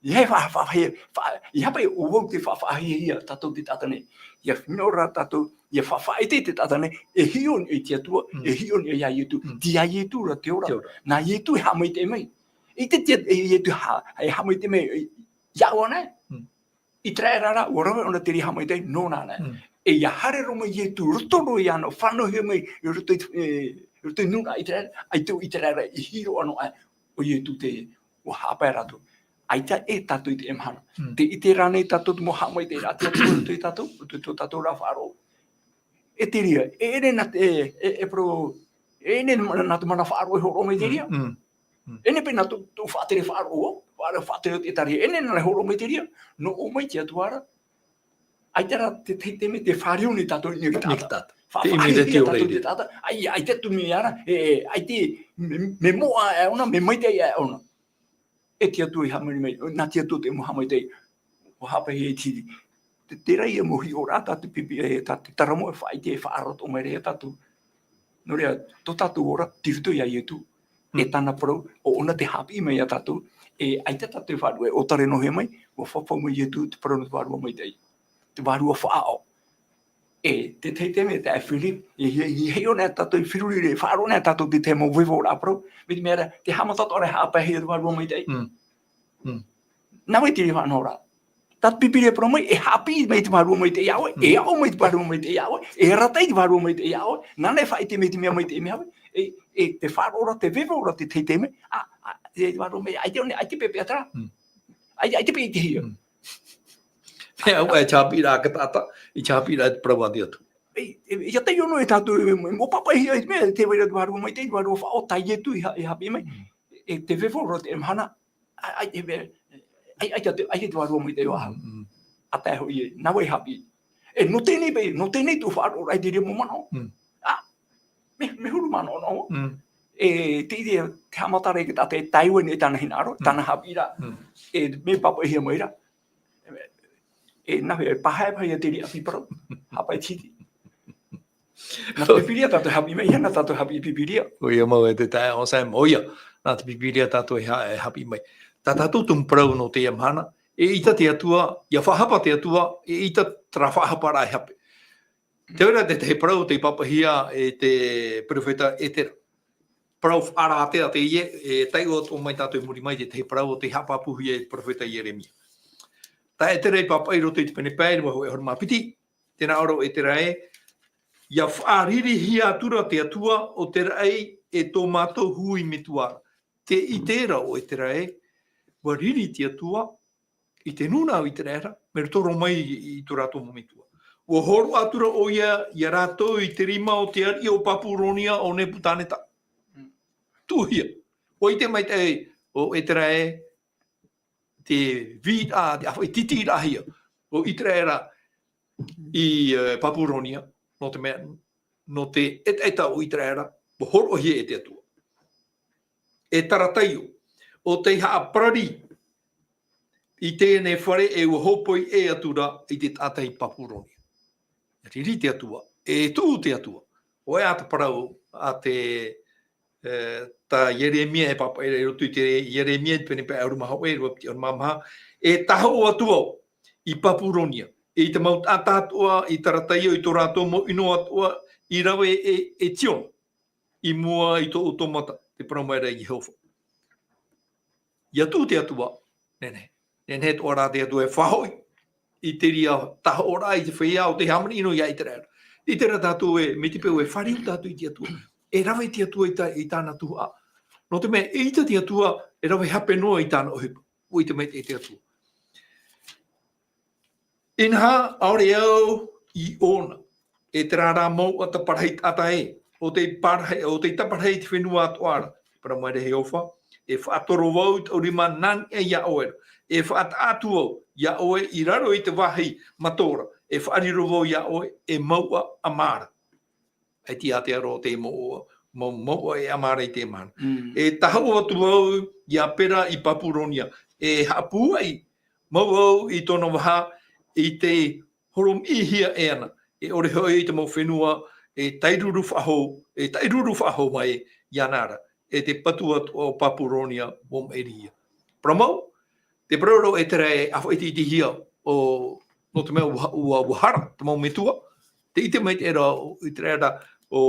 ʻIa fa-, fa-, fa-, fa-, ʻia haʻapaʻo ʻo vau te fa-, faʻahiahia tātou te taʻata nei. ʻIa fānaʻo ra tātou, ʻia fa-, faʻaʻite te taʻata nei, e hiʻo nei i te Atua, Mm. e hiʻo nei iā Ietu. Mm. Tei iā Ietu ra te ora. Te ora. Nā Ietu e haʻamaitaʻi mai. ʻIte te, e Ietu ha-, e haʻamaitaʻi mai, e, iāʻu anaʻe. Mm. ʻĪteraʻera rā, ʻua rave ʻōna te reira haʻamaitaʻi, nōna anaʻe. Mm. E ʻia haere roa mai Ietu, roto roa iāna, fānauhia mai, i roto i, e, roto i nūnaʻa ʻĪteraʻera, ʻaita ʻo ʻĪteraʻera i hiʻo noa aʻe, ʻo Ietu te, ʻua haʻapaʻo rātou. ʻAita e tātou i teie mahana. Mm. Tē ʻite ra ānei tātou te mau haʻamaitaʻiraʻa a te Atua i roto ia tātou, i tō tātou ra faʻaroʻo. E te reira, e ʻere nā te, e, e, e parau, e ʻere nā, nā te mana faʻaroʻo e hōroʻa mai te reira. Mm, mm. Mm. E ʻere paʻi nā tō, tō faʻatere faʻaroʻo, faʻatere, faʻatere o te ʻētārētia. E ʻere nā e hōroʻa mai te reira, nō ʻō mai te Atua ra. ʻAita rā te, te, te mea tē fāriu nei tātou i niʻa i te taʻata. Niʻa i te taʻata. Fa-, te ʻimi faʻahiahia te ʻō tātou i te taʻata. ʻAi, ʻaita e tū mea ra, e, e, ʻaita e, mē, mē moʻa aʻe ʻōna, mē maitaʻi aʻe ʻōna. E te Atua i haʻamori mai, nā te Atua te mau haʻamaitaʻi, ʻua haʻapaʻohia i te hiri. Te, terā ia mau hiʻoraʻa tā te pipi, e, tā te taramoʻa e faʻaʻite, e faʻaroto mai ra ia tātou. Nō reira, tō tātou ora, tei roto iā Ietu, e Mm. tāna parau, ʻo ʻōna tē haʻapiʻi mai ia tātou, e ʻaita tātou e vārua, e ʻōtare noa mai, ʻua fafau mai Ietu, te parau nō te Vārua Maitaʻi. Te Vārua Faʻaʻo. E, te tahi taime, tā Philip, e, e, e, e hiʻo nei tātou, e feruri ra, faʻaroʻo nei tātou te tahi mau vevoraʻa parau, mai te mea ra, te haʻamata atoʻa ra e haʻapaʻohia te Vārua Maitaʻi. Mm. Mm. Nā vai te reira faʻanahoraʻa. Tā te Pīpīria e parau mai, e haʻapiʻi mai te Vārua Maitaʻi iā ʻoe, e Mm. aʻo mai te Vārua Maitaʻi iā ʻoe, e arataʻi te Vārua Maitaʻi iā ʻoe, nāna e faʻaʻite mai te mea maitaʻi mea ʻoe, e, e te faʻaroʻo ra, te vevora, te tahi taime, a, a, e te Vārua Maitaʻi, ʻaita e ʻō nei, ʻaita e peʻapeʻa terā. Mm. ʻAita, ʻaita e peʻapeʻa i te hiʻo. Mm. Mea au, e te haʻapiʻiraʻa a te taʻata, e te haʻapiʻiraʻa i te parau a te Atua. E, e, ʻia taiʻo noa tātou, e, e, ʻua pāpaʻihia te mea, tē vai ra te Vārua Maitaʻi, te Vārua Faʻaʻo, tā Ietu i ha-, i haʻapiʻi mai. Mm. E te vevora o te mahana, a, a, e, e, ʻaita te, ʻaita te Vārua Maitaʻi ʻo ʻahu. Mm, mm. ʻA tae hoʻi ē, nā vai e haʻapiʻi. E, nō teie nei paʻi, nō teie nei tō faʻaroʻoraʻa i te reira mau manaʻo. Mm. A, mea, mea huru manaʻo noa. Mm. E, te, te, te haʻamata ra i te taʻata e taiʻo nei tāna hinaʻaro, Mm. tāna haʻapiʻiraʻa. Mm. E, mea pāpaʻihia mai ra. E, nā hea, e pāhono paha ia te reira ʻāpī parau. Haʻapaʻo i te hiri. Nā te Pīpīria tātou e haʻapiʻi mai, ʻia, nā tātou e haʻapiʻi i te Pīpīria. ʻOia mau e te taeaʻe Sam, ʻoia. Nā te Pīpīria tātou e ha-, e haʻapiʻi mai. Tā tātou tumu parau nō teie mahana, eʻita te Atua, ʻia faʻahapa te Atua, eʻita terā faʻahaparaʻa e hape. Te reira te, te parau tei pāpaʻihia e te perofeta Esera. Parau faʻaara atoʻa teie, e taiʻo atoʻa mai tātou i muri mai te, te parau o tei haʻapāpūhia e te perofeta Ieremia. Tā Esera i pāpaʻi i roto i te pene pae, ʻīrava hōʻē ʻahuru mā piti, tē nā ʻō ra ʻo Esera ē, ʻia faʻaririhia atu ra te Atua ʻo te raʻi e tō mātou hui metua ra. Tē ʻite ra ʻo Esera ē, ʻua riri te Atua i te nūnaʻa o Iseraela, mai roto roa mai i, i tō rātou mau metua. ʻUa hōroʻa atu ra ʻoia ia rātou i te rima o te ariʻi o Papuronia ʻo Nepukaneta. Mm. Tuʻuhia. ʻUa ʻite maitaʻi ʻo Esera ē, te vīraʻa, te ʻāfaʻi tītīraʻahia o Iseraela i, e, Papuronia, nō te mea, nō te ʻetaʻeta o Iseraela, ʻua hōroʻahia e te Atua. E Tarataio, ʻo tei haʻaparari i teie nei fare e ʻua hōpoi ʻē atu ra i te taʻata i Papuronia. Riri te Atua, e tuʻu te Atua. ʻOia te parau a te, e, tā Ieremia e pāpaʻi ra i roto i te Ieremia i te pene pae ʻahuru mā hōʻē, ʻīrava piti ʻahuru mā maha, e tahoʻo atu vau i Papuronia, i te mau taʻata atoʻa, i Tarataio, i tō rātou mau ʻino atoʻa, i rave e, e Siona i mua i tō ʻoutou mata, tē parau mai ra Iehova. ʻIa tuʻu te Atua, nehenehe. Nehenehe atoʻa rā te Atua e faʻahoʻi i te reira tahoʻoraʻa i te feiā ʻo tei hāmani ʻino iā Iseraela. ʻIte ra tātou ē, mai te peu e fāriu tātou i te Atua, e rave te Atua i tā, i tāna tuhaʻa. Nō te mea, eʻita te Atua e rave hape noa i tāna ʻohipa. ʻUa ʻite maitaʻi te Atua. Inaha, ʻaore au i ʻōna, e terā rā mouʻa taparahi taʻata ē, ʻo tei parahi, ʻo tei taparahi i te fenua atoʻa ra, tē parau mai ra Iehova, e faʻatoro vau i taʻu rima nā niʻa iā ʻoe ra, e faʻataʻa atu vau iā ʻoe i raro i te vāhi mato ra, e faʻariro vau iā ʻoe, e mouʻa ʻamara. ʻAita ʻia ʻite ra ʻo te mouʻa, mau, mouʻa e ʻamara i te mahana. Mm. E tahoʻo atu vau iā Pera i Papuronia, e haʻapūai mau vau i tōna vaha i te horomiʻihia e ana, e ʻore hoʻi i te mau fenua e tairuru faʻahou, e tairuru faʻahou mai iāna ra, e te patu atoʻa o Papuronia ʻua maʻirihia. Parau mau, Te parau ra ʻo Etera e ʻāfaʻititihia, ʻo, nō te mea ua, ua, ua hara te mau metua. Tē ʻite maitaʻi ra ʻo Iteraera, ʻo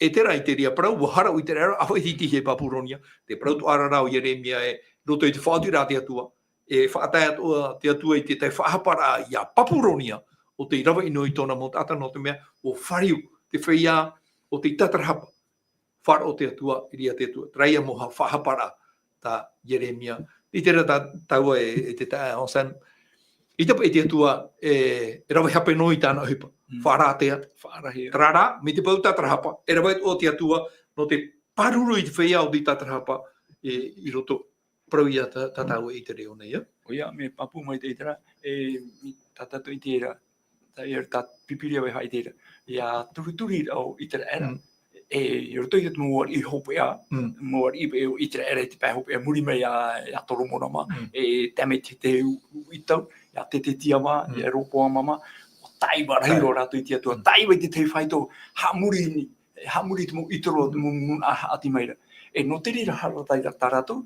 Etera i te reira parau, ua hara ʻo Iteraera, ʻāfaʻititihia e Papuronia. Te parau atoʻa ra ʻo Ieremia e roto i te faʻaoti ra te Atua. E faʻatae atoʻa te Atua i te tahi faʻahaparaʻa ia Papuronia, ʻo tei rave noa i tōna mau taʻata, nō te mea ʻua fāriu te feiā ʻo tei tātarahapa. Faʻaroʻo te Atua, i reira te Atua. Terā ia mau ha-, faʻahaparaʻa tā Ieremia. I terā tā, tāua e, e te taeaʻe Anselme. ʻIte paʻi te Atua e, e rave hape noa i tāna ʻohipa. Mm. Faʻaroʻo te Atua. Faʻaroʻo. Terā rā, mai te peu tātarahapa, e rave atoʻa te Atua, nō te pāruru i te feiā ʻo tei tātarahapa, e, i roto. Parau ia tā, tā tāua i te reo nei, ā? ʻOia, mea pāpū mai te Itera, e, tā tātou i terā, tā ia tā Pīpīria vai haʻi terā. Ia turuturi ra ʻo Iteraera. Mm. E, i roto i te mau ariʻi hopeʻa, Mm. mau ariʻi ʻo Iteraera i te pae hopeʻa muri mai ia, ia Toromona mā, Mm. e, tae mai te, te u-, u-, i tau, ia Tetetia mā, Mm. ia Ropoama mā, ʻua taiva rahi Right. roa rātou i te Atua, Mm. taiva i te tahi faito, haʻamori nei, haʻamori i te mau ʻitoro, te mau nūnaʻa haʻati mai ra. E, nō te reira hara tā, tā rātou,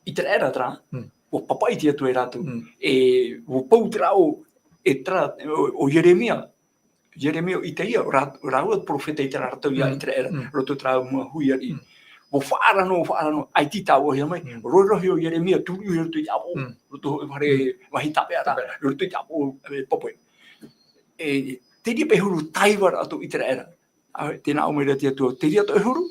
Iteraera terā, Mm. ʻua papaʻi te Atua ia rātou. Mm. E, ʻua pau terā ʻo, e terā, ʻo, ʻo Ieremia. Ieremia ʻo Itaia, rā-, rāua te perofeta i terā rātou ia Mm. Iteraera, Mm. roto terā mau hui ariʻi. Mm. ʻUa faʻaara noa, ʻua faʻaara noa, ʻaita i tāuʻahia mai, Mm. rohirohi ʻo Ieremia, turuʻi i roto i te ʻāpoʻo, Mm. roto i te fare Mm. vāhi tāpeʻaraʻa, Tāpeʻaraʻa. roto i te ʻāpoʻo, e, papaʻi. E, te reira paʻi huru taiva ra atoʻa Iteraera. ʻĀ, tē nā ʻō mai ra te Atua, te reira atoʻa e huru,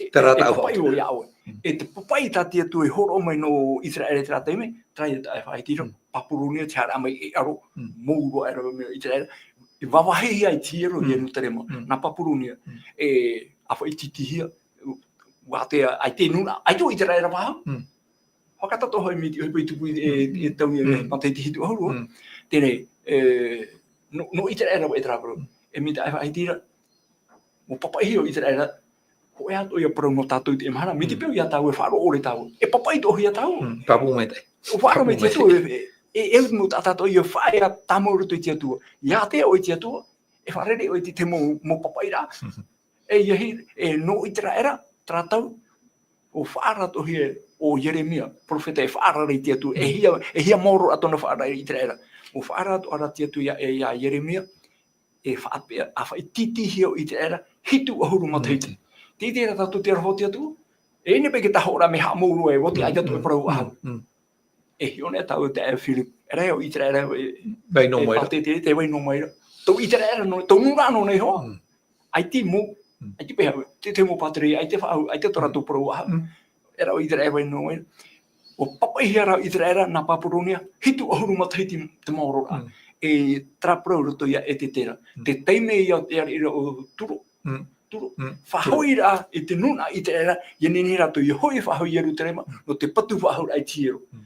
e, Terā e tāʻu papaʻi haʻapiʻiraʻa. ʻoe ia ʻoe. Mm. E te papaʻi tā te Atua i hōroʻa mai nō Iseraela i terā taime, terā ia taʻa e faʻahiti ra, Mm. Papuronia te haere mai e ʻaro, Mm. mau roa aʻe ra mea Iseraela, e vāvāhihia ai te hiero i Mm. Ierutarema, Mm. nā Papuronia, Mm. e ʻāfaʻititihia, ʻua ʻite, ʻaita e nūnaʻa, ʻaita ʻo Iseraela faʻahou. Mm. Fakatata hoʻi mai te ʻohipa i tupu i, e, Mm. e tau i, Mm. matahiti hitu ʻahuru, Mm. teie, e, nō, nō Iseraela e terā parau. Mm. E mai te taʻa e faʻahiti ra, ʻua papaʻihia ʻo Iseraela, hōʻē atoʻa ia parau nō tātou i teie mahana, mai te Mm. peu ia tāua e faʻaroʻo ʻore tāua. E papaʻi atoʻahia tāua. Mm. Pāpū maitaʻi. ʻUa faʻaara mai Pāpū te Atua, maitaʻi. e, e, e au mau taʻata atoʻa ia faʻaea tāmau i roto i te Atua. ʻIa ʻite ʻoe i te Atua, e faʻarere ʻoe i te, te mau, mau papaʻiraʻa. Mm. E ia hi, e nō Iseraela, terā tau, ʻua faʻaara atoʻahia ʻo Ieremia, perofeta e faʻaara ra i te Atua, e Mm. hia, e hia maoro ra tōna faʻaara i Iseraela. ʻUa faʻaara atoʻa ra te Atua ia, e, ia Ieremia, e faʻapeʻa, ʻāfaʻititihia ʻo Iseraela, hitu ʻahuru matahiti. Mm. Te, te reira tātou te aroha o te Atua, e ʻere paʻi te tahi ra mea haʻamou roa e, ʻua ʻite Mm, ʻaita atoʻa e mm, parau ʻahau. mm, mm. E hiʻo nei tāua te taʻa Philip, e rave ʻo Iseraela, e, Vai noa e mai ra. pātete, tē vai noa mai ra. Tō Iseraela noa, tō nūnaʻa noa nei hoʻi. Mm. ʻAita mau, Mm. ʻaita paʻi, te, te mau pātireia, ʻaita faʻahou, ʻaita tō Mm. rātou parau ʻahau. Mm. E rave ʻo Iseraela vai noa mai ra. ʻUa papaʻihia ra ʻo Iseraela nā Papuronia, hitu ʻahuru matahiti te maoro ra. Mm. E terā parau roto ia Esetera. Mm. Te taime ia te ariʻi ra ʻo Turo. Mm. Turo. Mm. Faʻahoʻi ra i te nūnaʻa Iseraela, ia nehenehe rātou ia hoʻi faʻahou i Ierutarema, Mm. nō te patu faʻahou ra i te hiero. Mm.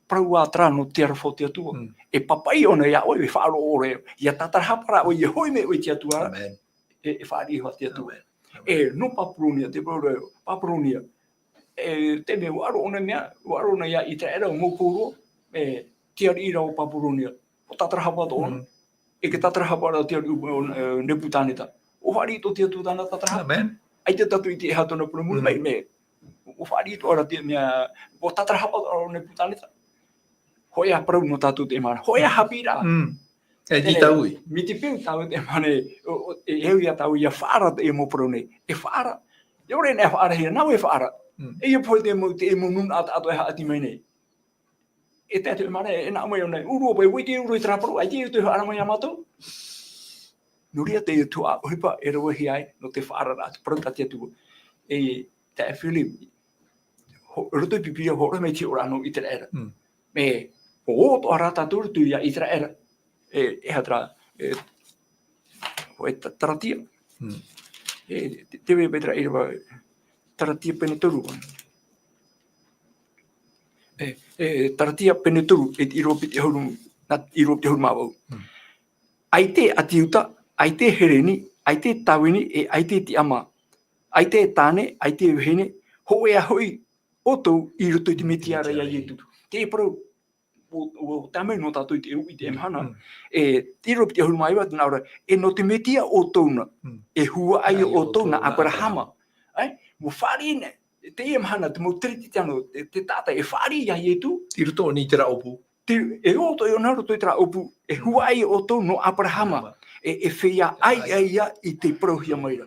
Parau ā terā nō te aroha o te Atua. Mm. E papaʻi ʻōna ia ʻoe, e faʻaroʻo ʻore, ia tātarahapa ra ʻoe, ia hoʻi mai ʻoe i te Atua. Amen. E, e fāriʻi hoʻi te Atua. Amen. Amen. E, nō Papuronia, te parau ra, Papuronia. E, te mea, ʻua ʻaro ʻōna mea, ʻua ʻaro ʻōna ia Iseraela, ʻo mau pauroa, e, te ariʻi ra o Papuronia. ʻUa tātarahapa atoʻa ʻōna. Mm. E te tātarahapa ra te ariʻi o, e, Nebukanesa. ʻUa fāriʻi atoʻa te Atua tāna tātarahapa. Amen. ʻAita tātou i ʻite e aha tōna parau muri Mm. mai, mea. ʻUa fāriʻi atoʻa ra te mea, ʻua tātarahapa atoʻa ra ʻo Nebukanesa. Hōʻē ā parau nō tātou i teie mahana. Hōʻē ā haʻapiʻiraʻa. Mm. E Teie, tītau ïa. Mai te peu tāua i teie mahana, ʻo, ʻo, e, e au ia tāua ia faʻaara i teie mau parau nei. E faʻaara. ʻIa ʻore anaʻe e faʻaarahia, nāʻu e faʻaara. Mm. E ʻia pohe te mau, te mau nūnaʻa tāʻatoʻa e haʻati mai nei. E tae atu i teie mahana, e nā ʻō mai ʻōna, ʻūrua paʻi, ʻua ʻite ʻūrua i terā parau, ʻaita e ʻite e faʻaara mai iā mātou. Nō reira te tuhaʻa ʻohipa e ravehia ai, nō te faʻaararaʻa, te parau tā te Atua. E, taeaʻe Philip, ho-, roto i te Pīpīria, hōroʻa mai te hiʻoraʻa nō Iseraela. Mm. Mea, ʻua ō atoʻa rā tātou i roto ia Iseraela. E, e aha terā, e, hōʻē Ta-, Taratia. Mm. E, te, te vai paʻi terā ʻīrava, Taratia pene toru. E, e, Taratia pene toru, e te ʻīrava piti ʻahuru, nā, ʻīrava piti ʻahuru mā vaʻu. Mm. ʻAita ʻāti Iuda, ʻaita Hereni, ʻaita Tāvini, e ʻaita Tiama, ʻaita Tane, ʻaita vahine, hōʻē ā hoʻi ʻoutou i roto i te Mesia ra iā Iesu. Te parau, ʻo, ʻo, tae mai nō tātou i te, i teie mahana. Mm. E, te ʻīrava piti ʻahuru mā iva, tē nā ʻō ra, e nō te Mesia ʻoutou na, Mm. e huaʻai ʻoutou na Aperahama. Aperahama. ʻAe, ʻua fāriʻi nei, Teie mahana, te mau tiriti tano, te, te taʻata e fāriʻi iā Ietu. I roto i terā ʻōpū. Te, e ʻo tō ʻoia nā roto i terā ʻōpū, e huaʻai ʻoutou nō Aperahama, e, e feiā ʻāiʻa ia i te parauhia mai ra.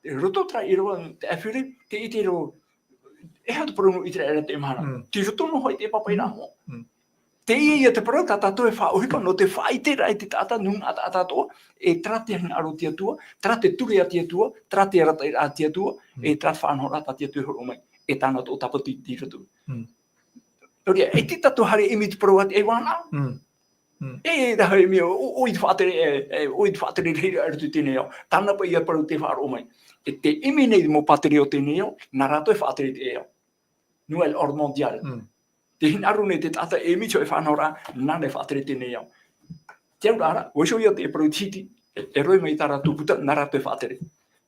E roto terā ʻīrava, te ʻāfiri, te ʻite roa, e aha te parau nō ʻĪteraʻera teie mahana. Mm. Te roto nō hoʻi te pāpaʻiraʻa moʻa. Mm. Teie ia te parau, tā tātou e faʻaʻohipa, nō te faʻaʻite ra i te taʻata, nūnaʻa taʻata atoʻa, e terā te hinaʻaro o te Atua, terā te ture a te Atua, terā te arataʻiraʻa a te Atua, Mm. e terā te faʻanahoraʻa tā te Atua e hōroʻa mai, e tāna atoʻa tāpati i roto. Mm. Nō reira, e te tātou haere ʻimi te parau a te ʻaiwanaʻa. Mm. Mm. E, e rahi ʻimi, ʻo, ʻo, ʻoia te faʻatere, e, e, ʻoia te faʻatere rahiraʻa i roto i teie nei ao. Tāna paʻi ia parau tē faʻaroʻo mai. E tē ʻimi nei te mau pātere o teie nei ao, nā rātou e faʻatere i teie ao. Nouvelle ordre mondiale. Mm. Tē hinaʻaro nei te taʻata e ʻimi i te hōʻē faʻanahoraʻa, nāna e faʻatere i teie nei ao. Te auraʻa ra, ʻua iho ia te parau i te Hiti, e, e roaʻa mai tā rātou puta, nā rātou e faʻatere.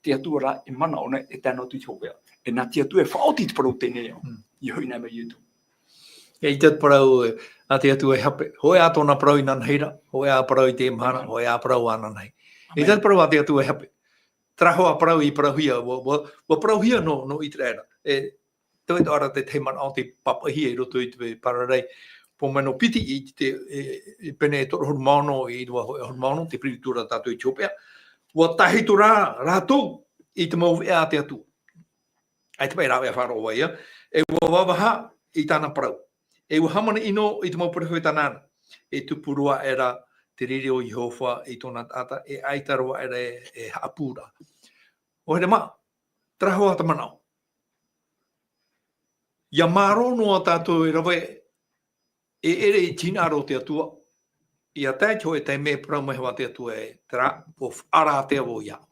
Te Atua rā, e manaʻo nei, e tae noa atu i te hopeʻa. E nā te Atua e faʻaoti i te parau o teie nei ao. Mm. I hoʻi nei mai Ietu. E ʻaita te parau, e, a te Atua e hape. Hōʻē ā tōna parau inanahi ra, hōʻē ā parau i teie mahana, hōʻē ā parau ananahi. E ʻaita te parau a te Atua e hape. Terā hoʻi parau i parauhia, ʻua, ʻua, ʻua parauhia nō, nō ʻĪteraʻera. E, te ʻoe te ʻara te tahi manaʻo tei pāpaʻihia i roto i te Pararai. Pō mai nō piti i te, e, e pene e toru ʻahuru mā ono, ʻīrava hōʻē ʻahuru mā ono, tē piri atu ra tātou i te hopeʻa. ʻUa tāhito rā rātou i te mau veʻa a te Atua. ʻAita paʻi rāveʻa faʻaroʻo ʻoia, e ʻua vavaha i tāna parau. E ʻua hāmani ʻino i te mau perofeta nāna. E tupu roa aʻera te riri o Iehova i tōna taʻata, e ʻaita roa aʻera e, e haʻapū ra. ʻO here mā, terā hoʻi te manaʻo. ʻIa mārō noa tātou e rave e ʻere i te hinaʻaro o te Atua, ʻia tae i te hōʻē taime e parau mai hoʻi te Atua ē, terā, ʻua faʻaara ātea vau iāʻu.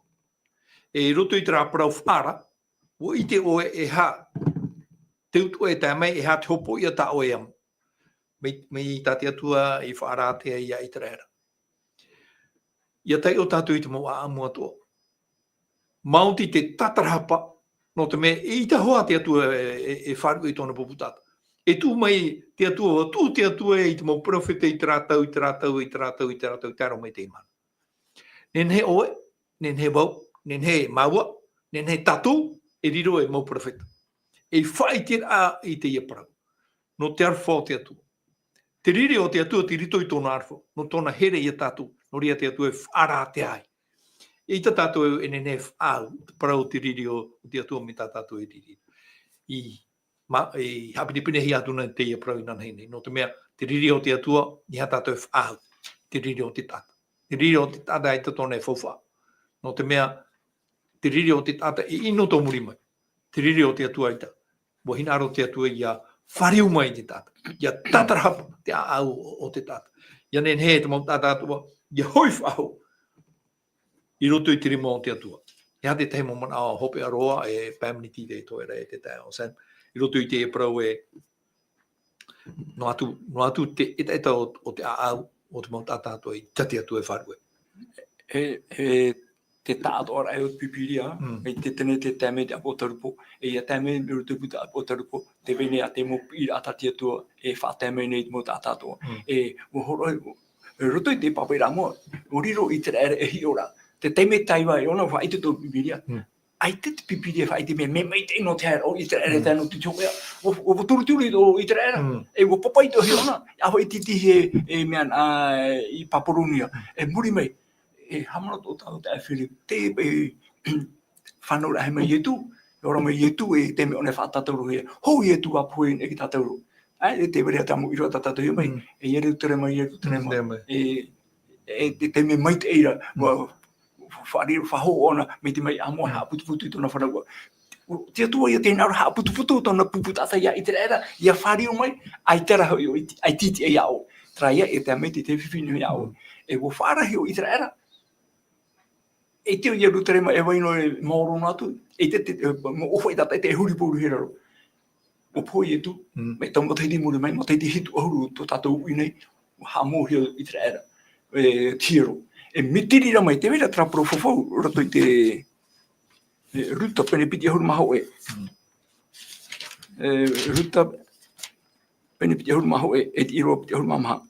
E i roto i terā parau faʻaara, ʻua ʻite ʻoe e aha te utuʻa e tae mai, e aha te hopoiʻa tā ʻoe e amo. Mai, mai tā te Atua i faʻaara ātea iā ʻĪteraʻera. ʻIa taiʻo tātou i te mau ʻāʻamu atoʻa. Maoti te tātarahapa, nō te mea, eʻita hoʻi te Atua e, e, e faʻaruʻe i tōna pupu taʻata. E tuʻu mai te Atua, ʻua tuʻu te Atua i te mau perofeta i terā tau, i terā tau, i terā tau, i terā tau, tae roa mai i teie mahana. Nehenehe ʻoe, nehenehe vau, nehenehe māua, nehenehe tātou, e riro e mau perofeta. E faʻaʻite ra i teie parau. Nō te aroha o te Atua. Te riri o te Atua tei roto i tōna aroha, nō tōna here iā tātou, nō reira te Atua e faʻaara ātea ai. ʻEita tātou e nehenehe e faʻaau, te parau o te riri o, o te Atua mai tā tātou e riri. I, ma, i haʻapinepinehia atu nei teie parau inanahi nei. Nō te mea, te riri o te Atua, ʻeiaha tātou e faʻaau, te riri o te taʻata. Te riri o te taʻata ʻaita tōna e faufaʻa. Nō te mea, te riri o te taʻata e ʻino tō muri mai. Te riri o te Atua ʻaita. ʻUa hinaʻaro te Atua ʻia fāriu mai i te taʻata. ʻIa tātarahapa te ʻāʻau o, o te taʻata. ʻIa nehenehe te mau taʻata atoʻa, ʻia hoʻi faʻahou i roto i te rima o te Atua. E aha te tahi mau manaʻo hopeʻa roa e pae miniti te toe ra e te taeaʻe o Sam. I roto i te parau e noa atu, noa atu te ʻetaʻeta o, o te ʻāʻau, o te mau taʻata atoʻa i tā te Atua e faʻaruʻe. E, e, te taʻatoʻaraʻa o te Pīpīria, Mm. mai te tenete tae mai te ʻApotarupo, e ʻia tae mai i roto i te ʻApotarupo, tē vai nei ā te mau piʻiraʻa tā te Atua, e faʻatae mai nei i te mau taʻata atoʻa. Mm. E, ʻua hōroʻa, i roto i te pāpaʻiraʻa moʻa, ʻua riro ʻĪteraʻera e hiʻo ra. Te taime tāiva e ʻōna faʻaʻite tō Pīpīria. Mm. ʻAita te Pīpīria e faʻaʻite mea, mea maitaʻi nō te haere o ʻĪteraʻera Mm. tae noa atu i te hopeʻa. ʻUa, ʻua turuturu i tō ʻĪteraʻera. Mm. E ʻua pāpaʻi tō hiʻo nā. ʻA faʻaʻite i te, e, e mea nā, i Paparonia. Mm. E muri mai. E haʻamanaʻo tō tātou taeaʻe Philip. Te, e, fānauraʻahia mai Ietu. E ora mai Ietu, e te mea ʻōna e faʻatātaurohia. Hou Ietu ʻua pohe i niʻa ia tātou. ʻAe, e te vere a te amo ʻīrava tā tātou e mai. Mm. E Ierutarema, Ierutarema. Mm, te mai. E, e te, te mea maitaʻi ra, Mm. ʻua faʻariro, faʻahou ʻōna, mai te mea ʻāmui, Mm. haʻaputuputu i tōna fānauraʻa. Te Atua ïa tē hinaʻaro haʻaputuputu tōna pupu taʻata iā ʻĪteraʻera, ʻia fāriu mai, ʻaita rā hoʻi ʻo ʻiti, ʻaita ʻiti iā ʻoe. Terā ïa, e tae mai te, te fifi nui iā ʻoe. Mm. E ʻua faʻaara hoʻi ʻo ʻĪteraʻera. E te ʻo Ierutarema e vai noa e maoro noa atu, e te, te, e, mo, ʻo fai tātou, e te huri pōuri i raro. ʻUa pohe Ietu, Mm. mai taua matahiti i muri mai, matahiti hitu ʻahuru tō tātou uʻi nei, ʻua haʻamauhia ʻo ʻĪteraʻera, e, te hiero. E mitiri ra mai, tē vai ra terā parau fafau, roto i te, e, Ruta, pene piti ʻahuru mā hōʻē. Mm. E, Ruta, pene piti ʻahuru mā hōʻē, e te ʻīrava piti ʻahuru mā maha.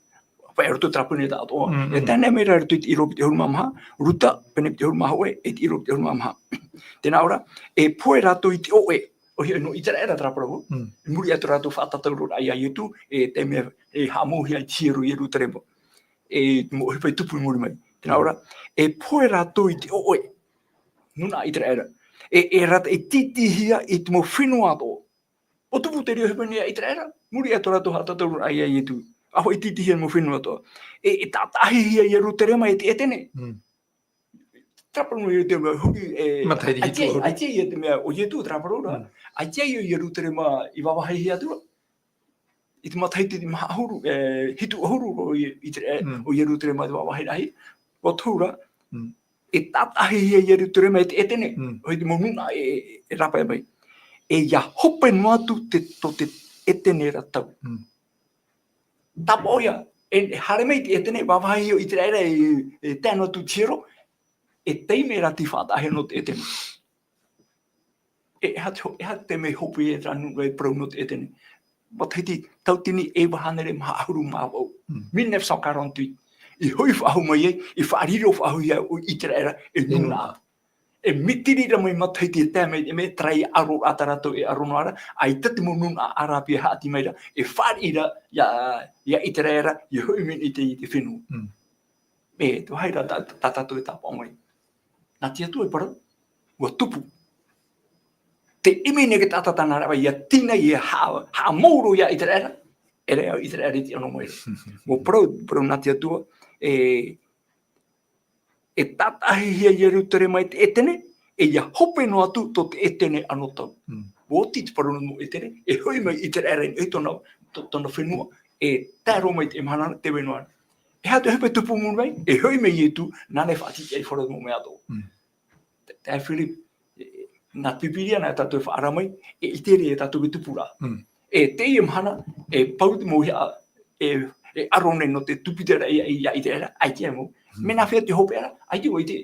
Paʻi, roto i te rāpuni tāʻatoʻa. Mm, mm. E tae noa mai ra roto i te ʻīrava piti ʻahuru mā maha, Ruta, pene piti ʻahuru mā hōʻē, e te ʻīrava piti ʻahuru mā maha. Tē nā ʻō ra, e pohe rātou i te ʻoʻe, ʻoia hoʻi nō Iteraera te parau, Mm. i muri i tō rātou faʻatātaurooraʻa ia Ietu, e te mea, e haʻamauhia i te hiero i Ierutarema. E te mau ʻohipa i tupu i muri mai. Tē nā ʻō ra, e pohe rātou i te ʻoʻe, nūnaʻa Iteraera. E, e rātou e tītīhia i te mau fenua atoʻa. ʻUa tupu te reira ʻohipa nei a Iteraera, muri i tō rātou faʻatātaurooraʻa ia Ietu. ʻAore i tītīhia mau fenua atoʻa. E, e tātaʻahihia Ierutarema e te ʻētene. Mm. Te parau nō Ierutarema, huri, e, Matahiti ʻaita, hitu ʻahuru. ʻAita ia te mea, ʻo Ietu te parau ra. Mm. ʻAita ia Ierutarema i vāvāhihia atu ra. I te matahiti maha ʻahuru, e, hitu ʻahuru ʻo Ie-, i te, e, Mm. ʻo Ierutarema i te vāvāhi rahi. ʻUa tupu ra, Mm. e tātaʻahihia Ierutarema e te ʻētene. Mm. ʻOia te mau nūnaʻa e, e, e rāpae mai. E ʻia hope noa atu te, tō te ʻētene ra tau. Mm. Tāpaʻo ia, e, e haere mai te ʻētene, vāvāhi ʻo Iteraera e, e tae noa atu te hiero, e taime ra tei faʻataʻahia nō te ʻētene. E, e aha te ho-, e aha te mea hope e te nūnaʻa e parau nō te ʻētene. Matahiti tauatini e iva hānere maha ʻahuru mā vaʻu. Mm. Mille neuf cent quarante-huit. I hoʻi faʻahou mai ai, i faʻariro faʻahouhia ʻo Iteraera e E nūnaʻa. nūnaʻa. E mitiri ra mai matahiti e tae mai, e mea terā ʻaroraʻa tā rātou e ʻaro noa ra, ʻaita te mau nūnaʻa ʻĀrāpia e haʻati mai ra, e fāriʻi ra ia, ia Iteraera, i hoʻi mai i te, i te fenua. Mm. E, te vāhi ra tā, tā tātou e tāpaʻo mai. Nā te Atua e parau, ʻua tupu. Te ʻimi nei te taʻata tāna rāpae, ʻia tīnai, ʻia ha-, haʻamau roa ia Iteraera, e rave ʻo Iteraera i te ʻano mai ra. ʻUa parau, parau nā te Atua, e, e tātaʻahihia Ierutarema e te ʻētene, e ʻia hope noa atu tō te ʻētene anotau. Mm. ʻUa oti te parau nō ʻētene, e hoʻi mai Iteraera i tōna, tō-, tōna fenua, e tae roa mai te mahana, te fenua. E aha te ʻohipa e tupu i muri mai, e hoʻi mai Ietu, nāna e faʻatiʻa i te mau mea atoʻa. Mm. Te, te Philip, e, nā te Pīpīria, nā tātou e faʻaara mai, e ʻite ra ia tātou e tupu ra. Mm. E teie mahana, e pau te mau hia, e, e ʻaro nei nō te tupiteraʻa ia, ia Iteraera, ʻaita e mau. Mm. Mea nā hea te hopeʻa ra, ʻaita ʻua ʻite,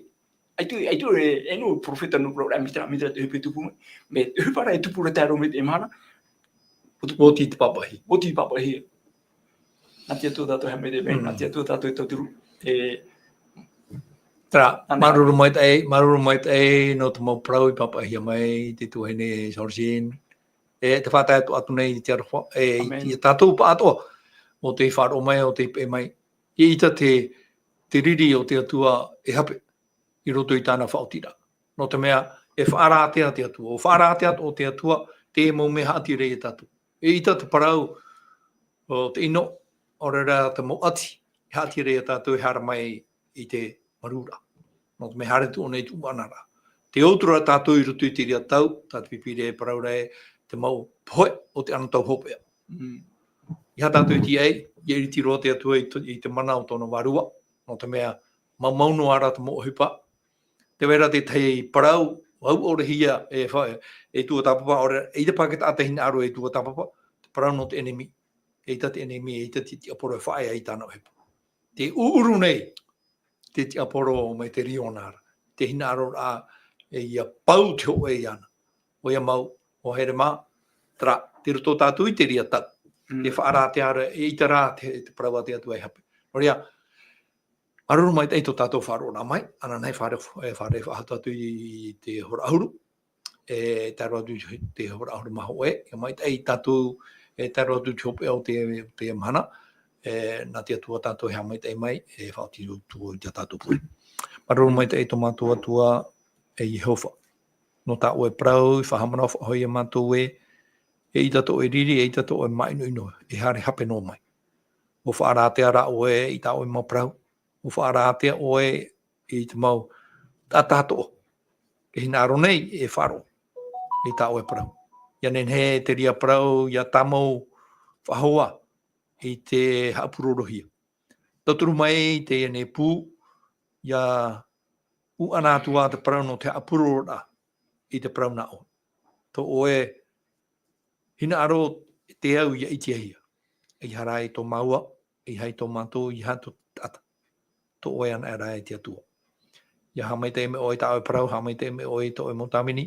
ʻaita, ʻaita e, e nō perofeta nō rau ra, mea terā, mea terā te ʻohipa e tupu mai. Mea te ʻohipa ra e tupu ra tae roa mai te mahana. ʻUa oti te pāpaʻihia. ʻUa oti te pāpaʻihia. Nā te Atua tātou e haʻamaitaʻi mai, Mm. nā te Atua tātou e tauturu. E, Terā, nā mea. māuruuru maitaʻi, māuruuru maitaʻi nō te mau parau i pāpaʻihia mai, te tuahine Georgine. E te faʻatae atu, atu nei i te aroha, e, Amen. i a tātou pāʻatoʻa, ʻo tei faʻaroʻo mai, ʻo tei peʻe mai. ʻIa ʻita te, te riri o te Atua e hape i roto i tāna faʻaotiraʻa. Nō te mea, e faʻarātea te Atua. ʻUa faʻarātea atoʻa te Atua, te mau mea haʻati ra ia tātou. E ʻita te parau o te ʻino, ʻaore rā te mau ʻati, e haʻati ra ia tātou e haere mai i te marū ra. Nō te mea haere atu ʻōna i te ʻuʻana ra. Tē ʻotu ra tātou i roto i te reira tau, tā te Pīpīria e parau ra ē, te mau pohe o te anotau hopeʻa. Mm. ʻEiaha tātou i tīaʻi, ʻia iriti roa te Atua i te, i te mana o tōna vārua, nō te mea, maumau noa ra te mau ʻohipa. Tē vai ra te tahi parau, auaʻe roa hia, e fa-, e tuatāpapa, ʻaore, ʻeita paha te taʻata e hinaʻaro e tuatāpapa, te parau nō te ʻenemi, ʻeita te ʻenemi, ʻeita te tiaporo e faʻaea i tāna ʻohipa. Tē ʻuʻuru nei te tiaporo mai te liona ra, te hinaʻaroraʻa, e ʻia pau te hōʻē iāna. ʻOia mau, ʻua haere mā, terā, tei roto tātou i te reira tau. Mm. Te faʻarātea ra, e ʻita rā te, te parau a te Atua e hape. Nō reira, māuruuru maitaʻi tō tātou faʻaroʻoraʻa mai, ānānahi fārereiraʻa, e, fārereiraʻa atu i te hora ʻahuru, e, tae roa atu i te hora ʻahuru mā hōʻē, ʻia maitaʻi tātou, e, tae roa atu i te hopeʻa o te, te mahana, e, nā te Atua tātou e haʻamaitaʻi mai, e, faʻaoti atu i tā tātou pohe. Māuruuru maitaʻi tō mātou Atua, e Iehova. Nō tā ʻoe parau, i faʻahaʻamanaʻo faʻahou ia mātou ē, eʻita tō ʻoe riri, eʻita tō ʻoe māʻinoʻino, e haere hape noa mai. ʻUa faʻarātea rā ʻoe i tā ʻoe mau parau, ʻua faʻarātea ʻoe i te mau taʻata atoʻa. E hinaʻaro nei e faʻaroʻo i tā ʻoe parau. ʻIa nehenehe te reira parau, ʻia tāmau faʻahou ā i te haʻapurorohia. Tauturu mai teie nei pū, ʻia ʻuʻana atu ā te parau nō te haʻapurororaʻa i te parau nā ʻoe. Tō ʻoe hinaʻaro te au ʻia ʻitehia. ʻEiaha rā i tō māua, ʻeiaha i tō mātou, ʻeiaha tō te taʻata. Tō ʻoe anaʻe rā e te Atua. ʻIa haʻamaitaʻi mai ʻoe i tā ʻoe parau, haʻamaitaʻi mai ʻoe i tō ʻoe mau tāvini,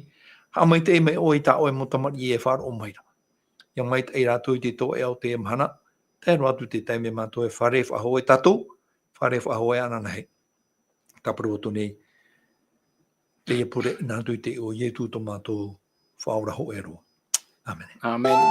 haʻamaitaʻi mai ʻoe i tā ʻoe mau tamariʻi e faʻaroʻo mai ra. ʻIa maitaʻi rātou i te toeʻa o te mahana, Tae noa atu te taime mātou e fare faʻahoʻi tātou, fare faʻahoʻi ananahi. Tāpura atu nei, teie pure, nā roto i te iʻoa o Ietu tō mātou Faʻaora hōʻē roa. ʻĀmene. ʻĀmene.